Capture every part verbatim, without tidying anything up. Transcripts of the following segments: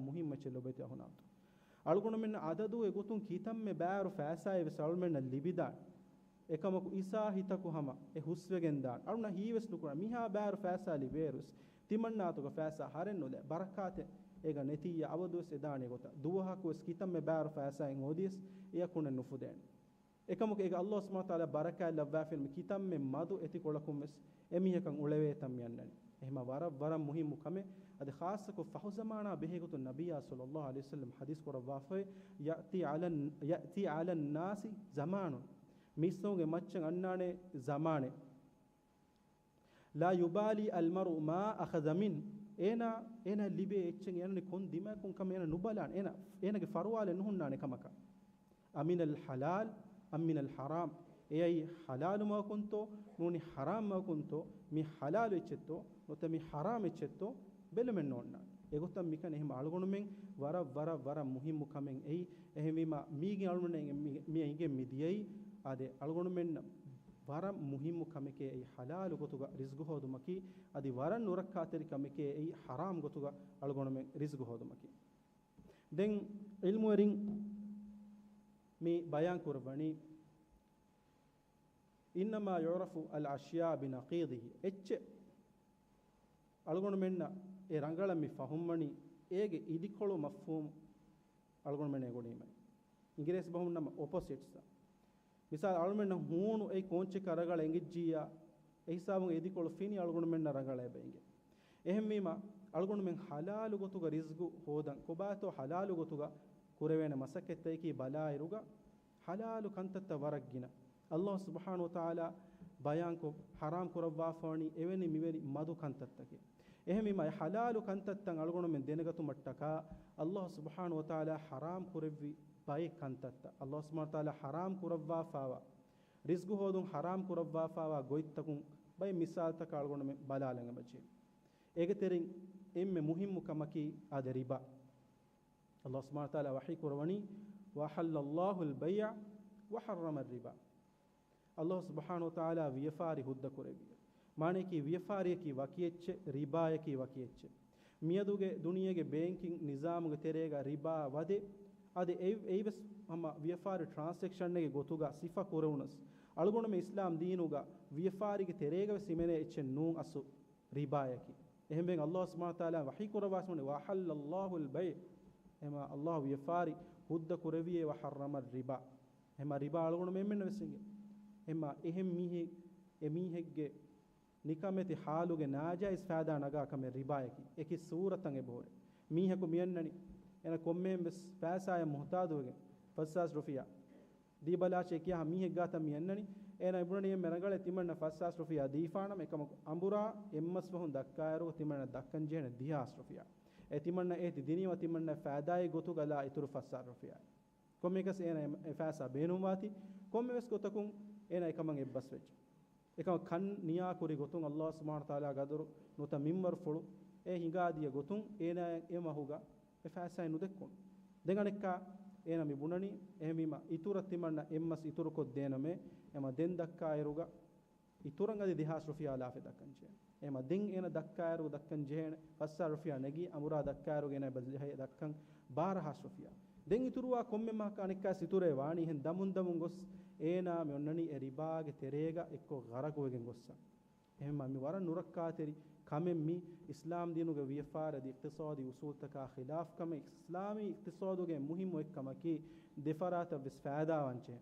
މުހިއްމު އެއްޗެއް ލޮބުވެތި އަޚުންނާ އުޚްތުން. އަޅުގަނޑުމެންނަށް އަދަދު އެގޮތުން ކިތަންމެ ބާރު ފައިސާއެއް ވެސް އަޅުމެންނަށް ލިބިދާނެ. އެކަމަކު އިސާ ހިތަކު ހަމަ އެ ހުސްވެގެން ދާނެ. އަޅުނަށް ހީވެސް ނުކުރާ މިހާ ބާރު ފައިސާ ލިބޭއިރުވެސް ތިމަންނާތުގަ ފައިސާ ހަރެއް ނުލާ. ބަރަކާތެއް އޭގަ ނެތިއްޔާ އަބަދުވެސް އެދާނެ ގޮތަށް. ދުވަހަކުވެސް ކިތަންމެ ބާރު ފައިސާއެއް އޮދިޔަސް އެއަކުނެއް ނުފުދޭނެ. އެކަމަކު އޭގަ ﷲ ސުބްޙާނަހޫ ވަތަޢާލާ ބަރަކާތް ލައްވާފިން މި ކިތަންމެ މަދު އެތިކޮޅަކުން ވެސް އެމީހަކަށް އުޅެވޭތަން މި އަންނަނީ. އެހެމަ ވަރަށް ވަރަށް މުހިއްމު ކަމެއް. އަދި ޚާއްޞަކޮށް ފަހުޒަމާނާ ބެހޭގޮތުން ނަބިއްޔާ ޞައްލައްލާހު ޢަލައިހި ވަސައްލަމް ޙަދީޘް ކުރައްވާފައި، يأتي على، يأتي على الناس زمان، މީސްތަކުންގެ މައްޗަށް އަންނާނެ ޒަމާނެއް، لا يبالي المرء ما أخذ منه، އޭނާ، އޭނާ ލިބޭ އެއްޗެއް އޭނަ ކޮން ދިމާކުން ކަމެއް އޭނަ ނުބަލާނެ، އޭނަ، އޭނަގެ ފަރުވާލެއް ނުހުންނާނެ ކަމަކަށް. أمن الحلال أم من الحرام، އެއީ ޙަލާލު މަގަކުންތޯ ނޫނީ ޙަރާމް މަގަކުންތޯ، މީ ޙަލާލު އެއްޗެއްތޯ ނުވަތަ މީ ޙަރާމް އެއްޗެއްތޯ ބެލުމެއް ނޯންނާނެ. އެގޮތަށް މިކަން އެހެން އަޅުގަނޑުމެން ވަރަށް، ވަރަށް، ވަރަށް މުހިއްމު ކަމެއް އެއީ. އެހެންވީމަ މީގެ އަޅުގަނޑުމެން މި، މި އިނގެ މި ދިޔައީ އާދެ އަޅުގަނޑުމެންނަށް ވަރަށް މުހިއްމު ކަމެކޭ އެއީ ޙަލާލު ގޮތުގަ ރިޒްގު ހޯދުމަކީ، އަދި ވަރަށް ނުރައްކާތެރި ކަމެކޭ އެއީ ޙަރާމް ގޮތުގަ އަޅުގަނޑުމެން ރިޒްގު ހޯދުމަކީ. ދެން ޢިލްމުވެރިން މި ބަޔާން ކުރައްވަނީ، إنما يعرف الأشياء بنقيضه، އެއްޗެއް އަޅުގަނޑުމެންނަށް އެ ރަނގަޅަށް މި ފަހުންވަނީ އޭގެ އިދިކޮޅު މަފްހޫމު އަޅުގަނޑުމެން އެނގުނީމަ. އިނގިރޭސި ބަހުން ނަމަ އޮޕޮސިޓްސް. މިސާލު، އަޅުމެންނަށް ހޫނު އެއީ ކޯންޗެއްކަށް ރަނގަޅަށް އެނގިއްޖިއްޔާ، އެ ހިސާބުން އިދިކޮޅު ފިނި އަޅުގަނޑުމެންނަށް ރަނގަޅަށް އެބަ އެނގޭ. އެހެންވީމަ، އަޅުގަނޑުމެން ޙަލާލު ގޮތުގަ ރިޒްގު ހޯދަން ކޮބާތޯ ޙަލާލު ގޮތުގަ ކުރެވޭނެ މަސައްކަތްތަކަކީ ބަލާއިރުގަ، ޙަލާލު ކަންތައްތައް ވަރަށް ގިނަ. ﷲ ސުބްޙާނަހޫ ވަތަޢާލާ ބަޔާންކޮށް ޙަރާމް ކުރައްވާފަވަނީ އެވެނި މިވެނި މަދު ކަންތައްތަކެއް. އެހެންވީމަ، އެ ޙަލާލު ކަންތައްތައް އަޅުގަނޑުމެން ދެނެގަތުމަށްޓަކާ، ﷲ ސުބްޙާނަހޫ ވަތަޢާލާ ޙަރާމް ކުރެއްވި ބައެއް ކަންތައްތައް، ﷲ ސުބްޙާނަހޫ ވަތަޢާލާ ޙަރާމް ކުރައްވާފައިވާ، ރިޒްގު ހޯދުން ޙަރާމް ކުރައްވާފައިވާ ގޮތްތަކުން ބައެއް މިސާލުތަކަށް އަޅުގަނޑުމެން ބަލާލަން އެބަޖެހޭ. އޭގެ ތެރެއިން އެންމެ މުހިއްމު ކަމަކީ އާދެ ރިބާ. ﷲ ސުބްޙާނަހޫ ވަތަޢާލާ ވަޙީ ކުރައްވަނީ، وأحل الله البيع وحرم الربا. ﷲ ސުބްޙާނަހޫ ވަތަޢާލާ ވިޔަފާރި ހުއްދަ ކުރެއްވި. މާނަޔަކީ ވިޔަފާރިއަކީ ވަކި އެއްޗެއް، ރިބާޔަކީ ވަކި އެއްޗެއް. މިއަދުގެ ދުނިޔޭގެ ބޭންކިން ނިޒާމުގެ ތެރޭގަ ރިބާ ވަދެ، އަދި އެ، އެއީވެސް ހަމަ ވިޔަފާރި ޓްރާންސެކްޝަނެއްގެ ގޮތުގަ ސިފަ ކުރެވުނަސް، އަޅުގަނޑުމެން އިސްލާމް ދީނުގަ ވިޔަފާރީގެ ތެރޭގަވެސް ހިމެނޭ އެއްޗެއް ނޫން އަސްލު ރިބާޔަކީ. އެހެންވެ، ﷲ ސުބްޙާނަހޫ ވަތަޢާލާ ވަޙީ ކުރައްވާފަވަނީ، وأحل الله البيع. އެހެމަ ﷲ ވިޔަފާރި ހުއްދަ ކުރެއްވިއޭ، وحرم الربا. އެހެމަ ރިބާ އަޅުގަނޑުމެން އެންމެންނަށް ވެސް އެނގޭ. އެހެމަ އެހެން މީހެއް، އެ މީހެއްގެ ނިކަމެތި ޙާލުގެ ނާޖާއިޒް ފައިދާ ނަގާ ކަމެއް ރިބާޔަކީ. އެކި ސޫރަތަށް އެބަހުރޭ. މީހަކު މިއަންނަނީ އޭނަ ކޮންމެހެން ވެސް ފައިސާއެއް މުޙްތާދުވެގެން ފަސް ހާސް ރުފިޔާ. ދީބަލާށޭ ކިޔާ މީހެއް ގާތަށް މި އަންނަނީ. އޭނަ އެބުނަނީ އެންމެ ރަނގަޅޭ ތިމަންނަ ފަސް ހާސް ރުފިޔާ ދީފާނަމަ، އެކަމަކު އަނބުރާ އެއްމަސް ފަހުން ދައްކާއިރު ތިމަންނަ ދައްކަން ޖެހޭނެ ދިހަ ހާސް ރުފިޔާ. އެ ތިމަންނަ އޭތި ދިނީމަ ތިމަންނަ ފައިދާއެއް ގޮތުގަ ލާ އިތުރު ފަސް ހާސް ރުފިޔާ. ކޮންމެއަކަސް އޭނަ އެ، އެ ފައިސާ ބޭނުންވާތީ، ކޮންމެވެސް ގޮތަކުން އޭނަ އެކަމަށް އެއްބަސްވެއްޖެ. އެކަމަކު ކަން ނިޔާކުރި ގޮތުން ﷲ ސުބްޙާނަހޫ ވަތަޢާލާ ގަދަރު ނުވަތަ މިންވަރުފުޅު އެ ހިނގާދިޔަ ގޮތުން އޭނާ އެ މަހުގަ އެ ފައިސާއެއް ނުދެއްކުނު. ދެން އަނެއްކާ އޭނަ މި ބުނަނީ، އެހެންވީމަ އިތުރަށް ތިމަންނަ އެއްމަސް އިތުރުކޮށްދޭނަމޭ، އެމަ ދެން ދައްކާއިރުގަ އިތުރަށް އަދި ދެހާސް ރުފިޔާ ލާފަ ދައްކަން ޖެހޭނެ. އެމަ ދެން އޭނަ ދައްކާއިރު ދައްކަން ޖެހޭނެ ފަސް ހާސް ރުފިޔާ ނެގި، އަނބުރާ ދައްކާއިރު އޭނަ އެބަ ޖެހޭ ދައްކަން ބާރަ ހާސް ރުފިޔާ. ދެން އިތުރުވާ ކޮންމެ މަހަކަށް އަނެއްކާ އިތުރޭ ވާނީ އެހެން ދަމުން ދަމުން ގޮސް އޭނާ މި އޮންނަނީ އެ ރިބާގެ ތެރޭގަ އެއްކޮށް ޣަރަޤުވެގެން ގޮއްސަ. އެހެންމަ މި ވަރަށް ނުރައްކާތެރި ކަމެއް މި އިސްލާމް ދީނުގެ ވިޔަފާރި އަދި އިޤްތިޞާދީ އުޞޫލްތަކާ ޚިލާފް ކަމެއް. އިސްލާމީ އިޤްތިޞާދުގެ މުހިއްމު އެއްކަމަކީ ދެފަރާތަށް ވެސް ފައިދާވާންޖެހޭ.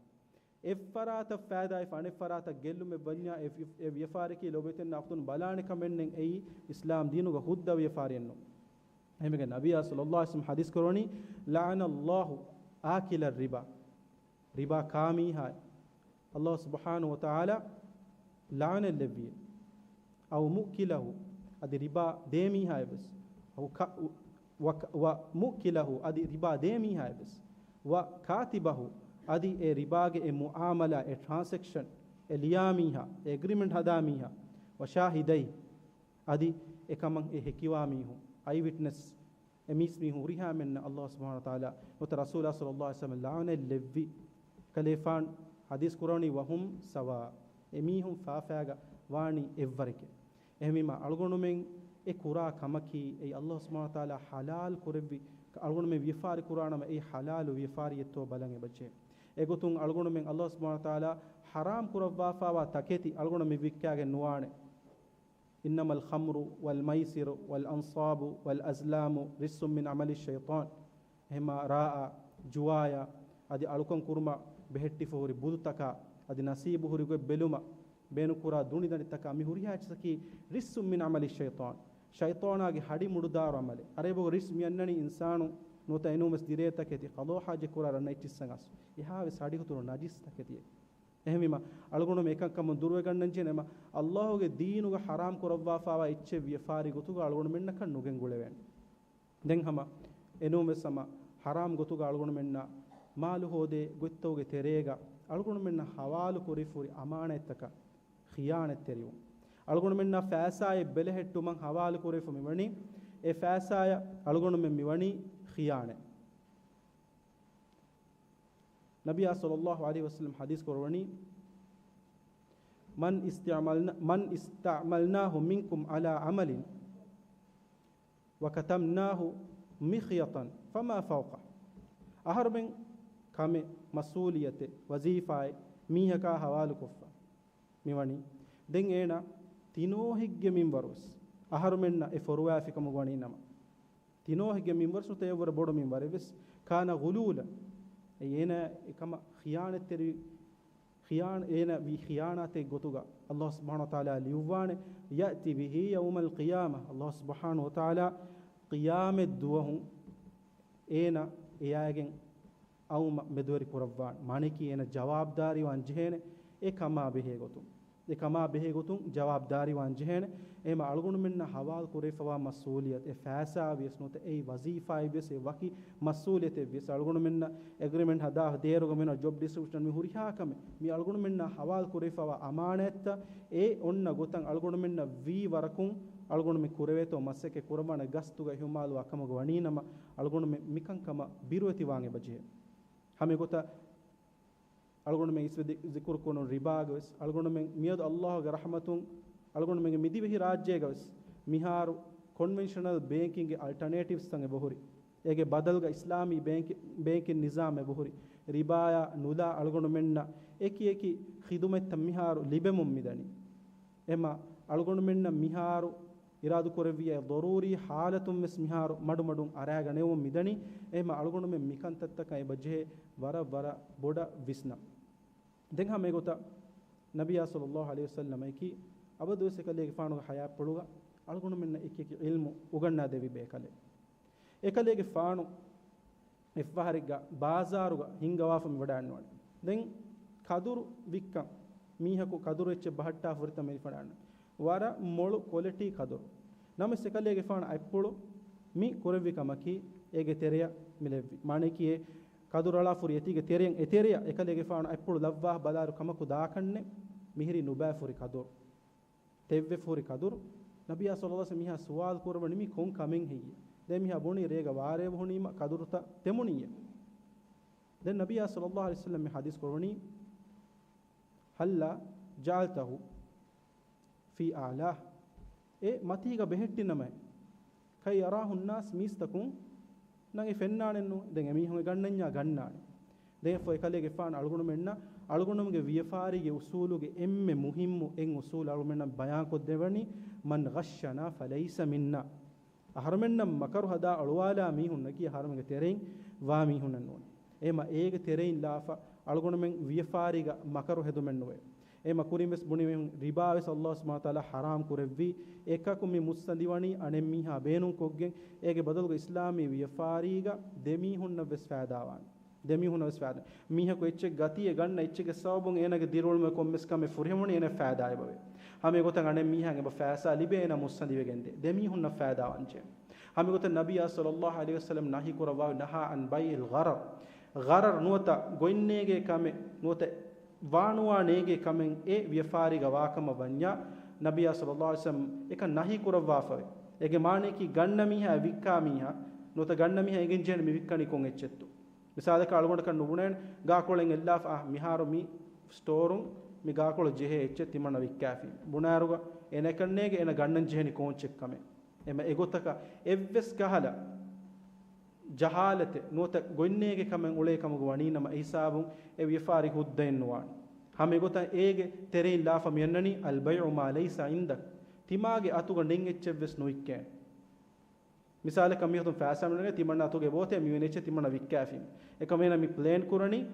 އެއްފަރާތަށް ފައިދާވެފަ އަނެއްފަރާތަށް ގެއްލުމެއް ވަންޏާ އެ، އެ ވިޔަފާރިއަކީ ލޯބިވެތި އަޚުންނާ އުޚްތުން ބަލާނެ ކަމެއް ނެތް. އެއީ އިސްލާމް ދީނުގަ ހުއްދަ ވިޔަފާރިއެއް ނޫން. އެހެންވެގެން ނަބިއްޔާ ޞައްލައްލާހު ޢަލައިހި ވަސައްލަމް ޙަދީޘް ކުރައްވަނީ، لعن الله آكل الربا. ރިބާ ކާ މީހާ ﷲ ސުބްޙާނަހޫ ވަތަޢާލާ ލަޢުނަތް ލެއްވިއޭ. أو مؤكله، އަދި ރިބާ ދޭ މީހާއަށް ވެސް. أو ك-، و-، و-، ومؤكله، އަދި ރިބާ ދޭ މީހާއަށް ވެސް. وكاتبه، އަދި އެ ރިބާގެ އެ މުޢާމަލާ، އެ ޓްރާންސެކްޝަން، އެ ލިޔާ މީހާ، އެ އެގްރިމެންޓް ހަދާ މީހާ. وشاهديه، އަދި އެކަމަށް އެ ހެކިވާ މީހުން، އައި ވިޓްނެސް، އެ މީސްމީހުން ހުރިހާ މެންނަށް ﷲ ސުބްޙާނަހޫ ވަތަޢާލާ ނުވަތަ ރަސޫލާ ޞައްލައްލާހު ޢަލައިހި ވަސައްލަމަ ލަޢުނަތް ލެއްވި. ކަލޭފާން ޙަދީޘް ކުރައްވަނީ، وهم سواء، އެމީހުން ފާފައިގަ ވާނީ އެއްވަރެކޭ. އެހެންވީމަ އަޅުގަނޑުމެން އެ ކުރާ ކަމަކީ އެއީ އައްލާހު ސުބްޙާނަހު ވަތަޢާލާ ޙަލާލު ކުރެއްވި، އަޅުގަނޑުމެން ވިޔަފާރި ކުރާނަމަ އެއީ ޙަލާލު ވިޔަފާރިއެއްތޯ ބަލަން އެބަޖެހޭ. އެގޮތުން އަޅުގަނޑުމެން އައްލާހު ސުބްޙާނަހު ވަތަޢާލާ ޙަރާމް ކުރައްވާފާވާ ތަކެތި އަޅުގަނޑު މި ވިއްކާގެން ނުވާނެ. إنما الخمر والميسر والأنصاب والأزلام رجس من عمل الشيطان. އެހެމާ ރާއާ، ޖުވާޔާ، އަދި އަޅުކަން ކުރުމަށް ބެހެއްޓިފަ ހުރި ބުދުތަކާ، އަދި ނަސީބު ހުރި ގޮތް ބެލުމަށް، ބޭނުންކުރާ ދުނިދަނޑިތަކާ، މި ހުރިހާ އެއްޗިއްސަކީ رجس من عمل الشيطان. ޝައިޠާނާގެ ހަޑި މުޑުދާރު ޢަމަލެއް. ޢަރަބިބަހުގަ ރިޖްސް މި އަންނަނީ އިންސާނުން ނުވަތަ އެނޫންވެސް ދިރޭތަކެތި، ޤަޟާ ޙާޖަތް ކުރާ ރަންނަ އެއްޗިއްސަށް އަސް. އެހާވެސް ހަޑިހުތުރު ނަޖިސް ތަކެތިއެއް. އެހެންވީމަ، އަޅުގަނޑުމެން އެކަންކަމުން ދުރުވެގަންނަން ޖެހޭނެ އެމަ، އައްލާހުގެ ދީނުގަ ޙަރާމް ކުރައްވާފާވާ އެއްޗެއް ވިޔަފާރި ގޮތުގަ އަޅުގަނޑުމެންނަކަށް ނުގެންގުޅެވޭނެ. ދެން ހަމަ، އެނޫންވެސް ހަމަ ޙަރާމް ގޮތުގަ އަޅުގަނޑުމެންނަށް މާލު ހޯދޭ ގޮތްތަކުގެ ތެރޭގަ އަޅުގަނޑުމެންނަށް ޙަވާލު ކުރިފަ ހުރި އަމާނާތްތަކަށް ޚިޔާނަތްތެރިވުން. އަޅުގަނޑުމެންނަށް ފައިސާއެއް ބެލެހެއްޓުމަށް ޙަވާލު ކުރެވިފަ މިވަނީ، އެ ފައިސާއަށް އަޅުގަނޑުމެން މިވަނީ ޚިޔާނަތް. ނަބިއްޔާ ޞައްލައްލާހު ޢަލައިހި ވަސައްލަމް ޙަދީޘް ކުރައްވަނީ، من استعملنا، من استعملناه منكم على عمل وكتمناه مخيطا فما فوقه. އަހަރުމެން ކަމެއް، މަސްއޫލިއްޔަތެއް، ވަޒީފާއެއް މީހަކާ ޙަވާލުކޮށްފަ މިވަނީ. ދެން އޭނަ ތިނޯހެއްގެ މިންވަރުވެސް އަހަރުމެންނަށް އެ ފޮރުވާފިކަމުގަ ވަނީ ނަމަ، ތިނޯހެއްގެ މިންވަރުވެސް ނުވަތަ އެއަށްވުރެ ބޮޑު މިންވަރެއްވެސް، كان غلولا، އެ އޭނަ އެކަމަށް ޚިޔާނަތްތެރި، ޚިޔާން، އޭނަ ވީ ޚިޔާނާތެއް ގޮތުގަ އައްލާހު ސުބްޙާނަހު ވަތަޢާލާ ލިޔުއްވާނެ، يأت به يوم القيامة، އައްލާހު ސުބްޙާނަހު ވަތަޢާލާ ޤިޔާމަތް ދުވަހު އޭނަ އެއާގެން އައުމަށް މެދުވެރި ކުރައްވާނެ. މާނައަކީ އޭނަ ޖަވާބުދާރީވާން ޖެހޭނެ އެ ކަމާ ބެހޭ ގޮތުން. އެ ކަމާ ބެހޭ ގޮތުން ޖަވާބުދާރީވާން ޖެހޭނެ. އެހެމަ އަޅުގަނޑުމެންނަށް ޙަވާލު ކުރެވިފަވާ މަސްއޫލިއްޔަތު، އެ ފައިސާ ވިޔަސް ނުވަތަ އެއީ ވަޒީފާއެއް ވިޔަސް އެ ވަކި މަސްއޫލިއްޔަތެއް ވިޔަސް އަޅުގަނޑުމެންނަށް އެގްރިމެންޓް ހަދާ ދޭއިރުގަ މިނަ ޖޮބް ޑިސްކްރިޕްޝަން މި ހުރިހާ ކަމެއް މި އަޅުގަނޑުމެންނަށް ޙަވާލު ކުރެވިފަވާ އަމާނާތްތައް އެ އޮންނަ ގޮތަށް އަޅުގަނޑުމެންނަށް ވީ ވަރަކުން އަޅުގަނޑުމެން ކުރެވޭތޯ މަސައްކަތް ކުރައްވާނެ ގަސްތުގަ އިހުމާލުވާ ކަމުގަ ވަނީ ނަމަ އަޅުގަނޑުމެން މިކަންކަމަށް ބިރުވެތިވާން އެބަޖެހޭ. ހަމަ އެގޮތަށް އަޅުގަނޑުމެން އިސްވެ ދި-، ޒިކުރު ކުރުނު ރިބާގަވެސް، އަޅުގަނޑުމެން މިއަދު އައްލާހުގެ ރަޙްމަތުން އަޅުގަނޑުމެންގެ މިދިވެހި ރާއްޖޭގަވެސް މިހާރު ކޮންވެންޝަނަލް ބޭންކިންގގެ އަލްޓަނޭޓިވްސްތައް އެބަހުރި. އޭގެ ބަދަލުގަ އިސްލާމީ ބޭންކި-، ބޭންކިން ނިޒާމް އެބަހުރި. ރިބާއާ ނުލާ އަޅުގަނޑުމެންނަށް އެކި އެކި ޚިދުމަތްތައް މިހާރު ލިބެމުން މިދަނީ. އެމަ އަޅުގަނޑުމެންނަށް މިހާރު އިރާދުކުރެއްވިޔާ އެ ޟަރޫރީ ޙާލަތުން ވެސް މިހާރު މަޑުމަޑުން އަރާގަނެވުން މިދަނީ. އެހެމަ އަޅުގަނޑުމެން މިކަންތައްތަކަށް އެބަޖެހޭ ވަރަށް ވަރަށް ބޮޑަށް ވިސްނަން. ދެން ހަމަ އެގޮތަށް ނަބިއްޔާ ޞައްލައްލާހު ޢަލައިހި ވަސައްލަމަކީ އަބަދުވެސް އެކަލޭގެފާނުގެ ޙަޔާތްޕުޅުގަ އަޅުގަނޑުމެންނަށް އެކި އެކި ޢިލްމު އުގަންނާދެއްވި ބޭކަލެއް. އެކަލޭގެފާނު އެއްފަހަރެއްގަ ބާޒާރުގަ ހިންގަވާފަ މިވަޑައިގަންނަވަނީ. ދެން ކަދުރު ވިއްކަން މީހަކު ކަދުރު އެއްޗެއް ބަހައްޓާފަ ހުރިތަން މި ވަޑައިގަންނަ ވަރަށް މޮޅު ކޮލިޓީ ކަދުރު. ނަމަވެސް އެކަލޭގެފާނު އަތްޕުޅު މި ކުރެއްވި ކަމަކީ އޭގެ ތެރެއަށް މި ލެއްވި. މާނައަކީ އެ ކަދުރު އަޅާފަ ހުރި އެތީގެ ތެރެއަށް، އެ ތެރެއަށް އެކަލޭގެފާނު އަތްޕުޅު ލައްވާ ބަލާއިރު ކަމަކު ދާކަންނެއް މިހިރީ ނުބައި ފުރި ކަދުރު. ތެއްވެފަ ހުރި ކަދުރު. ނަބިއްޔާ ޞައްލައްލާހު ޢަލައިހި ވަސައްލަމް މިހާ ސުވާލު ކުރައްވަނީ މި ކޮން ކަމެއް ހެއްޔޭ؟ ދެން މިހާ ބުނީ ރޭގަ ވާރޭ ވަހުނީމަ ކަދުރުތައް ތެމުނީއޭ. ދެން ނަބިއްޔާ ޞައްލައްލާހު ޢަލައިހި ވަސައްލަމް މި ޙަދީޘް ކުރައްވަނީ، هلا جعلته في أعلاه. އެ މަތީގަ ބެހެއްޓިނަމޭ، كي يراه الناس، މީސްތަކުންނަށް އެ ފެންނާނެއްނު. ދެން އެމީހުން އެ ގަންނަންޏާ ގަންނާނެ. ދެން އެފަ އެކަލޭގެފާނު އަޅުގަނޑުމެންނަށް އަޅުގަނޑުމެންގެ ވިޔަފާރީގެ އުސޫލުގެ އެންމެ މުހިއްމު އެއް އުސޫލު އަޅުގަނޑުމެންނަށް ބަޔާންކޮށްދެއްވަނީ، من غشنا فليس منا. އަހަރުމެންނަށް މަކަރު ހަދާ އޮޅުވާލާ މީހުންނަކީ އަހަރުމެންގެ ތެރެއިން ވާ މީހުންނެއް ނޫން. އެހެމަ އޭގެ ތެރެއިން ލާފަ އަޅުގަނޑުމެން ވިޔަފާރީގަ މަކަރު ހެދުމެއް ނުވޭ. އެހެމަ ކުރިން ވެސް ބުނި މީހުން ރިބާ ވެސް އައްލާހު ސުބްޙާނަހު ވަތަޢާލާ ޙަރާމް ކުރެއްވީ. އެކަކު މި މުއްސަނދިވަނީ އަނެއް މީހާ ބޭނުންކޮށްގެން، އޭގެ ބަދަލުގަ އިސްލާމީ ވިޔަފާރީގަ ދެ މީހުންނަށް ވެސް ފައިދާވާނެ. ދެ މީހުންނަށް ވެސް ފައިދާ. މީހަކު އެއްޗެއް ގަތީ އެ ގަންނަ އެއްޗެއްގެ ސަބަބުން އޭނަގެ ދިރިއުޅުމުގެ ކޮންމެސް ކަމެއް ފުރިހަމަވަނީ އޭނަ ފައިދާ އެބަވޭ. ހަމަ އެގޮތަށް އަނެއް މީހާ އެބަ ފައިސާ ލިބޭ އޭނަ މުއްސަނދިވެގެން ދޭ. ދެ މީހުންނަށް ފައިދާ ވާންޖެހޭ. ހަމަ އެގޮތަށް ނަބިއްޔާ ޞައްލައްލާހު ޢަލައިހި ވަސައްލަމް ނަހީ ކުރައްވާ، نهى عن بيع الغرر. ޣަރަރް ނުވަތަ ގޮތް ނޭގޭ ކަމެއް ނުވަތަ ވާނުވާ ނޭގޭ ކަމެއް އެ ވިޔަފާރީގަ ވާކަމަށް ވަންޏާ، ނަބިއްޔާ ޞައްލައްލާހު ޢަލައިހި ވަސައްލަމް އެކަން ނަހީ ކުރައްވާފަވޭ. އޭގެ މާނައަކީ ގަންނަ މީހާ ވިއްކާ މީހާ ނުވަތަ ގަންނަ މީހާ އެނގެން ޖެހޭނެ މި ވިއްކަނީ ކޮން އެއްޗެއްތޯ؟ މިސާލަކަށް އަޅުގަނޑަކަށް ނުބުނޭނެ ގާކޮޅެއް އެއްލާފަ، އާ، މިހާރު މި ސްޓޯރުން މި ގާކޮޅު ޖެހޭ އެއްޗެއް ތިމަންނަ ވިއްކާފި. ބުނާއިރުގަ އޭނައަކަށް ނޭނގެ އޭނަ ގަންނަން ޖެހެނީ ކޯންޗެއް ކަމެއް. އެމަ އެގޮތަކަށް އެއްވެސް ކަހަލަ ޖަހާލަތެއް ނުވަތަ ގޮތްނޭގެ ކަމެއް އުޅޭ ކަމުގަ ވަނީނަމަ، އެހިސާބުން އެ ވިޔަފާރި ހުއްދައެއް ނުވާނެ. ހަމަ އެގޮތަށް އޭގެ ތެރެއިން ލާފަ މިއަންނަނީ، "البيع ما ليس عندك." ތިމާގެ އަތުގަ ނެތް އެއްޗެއްވެސް ނުވިއްކޭނެ. މިސާލަކަށް މީހުން ފައިސާ މިނުނެގެ ތިމަންނަ އަތުގެ ބޯތެ މިވެނި އެއްޗެއް ތިމަންނަ ވިއްކާފީމެ. އެކަމް އޭނަ މި ޕްލޭން ކުރަނީ،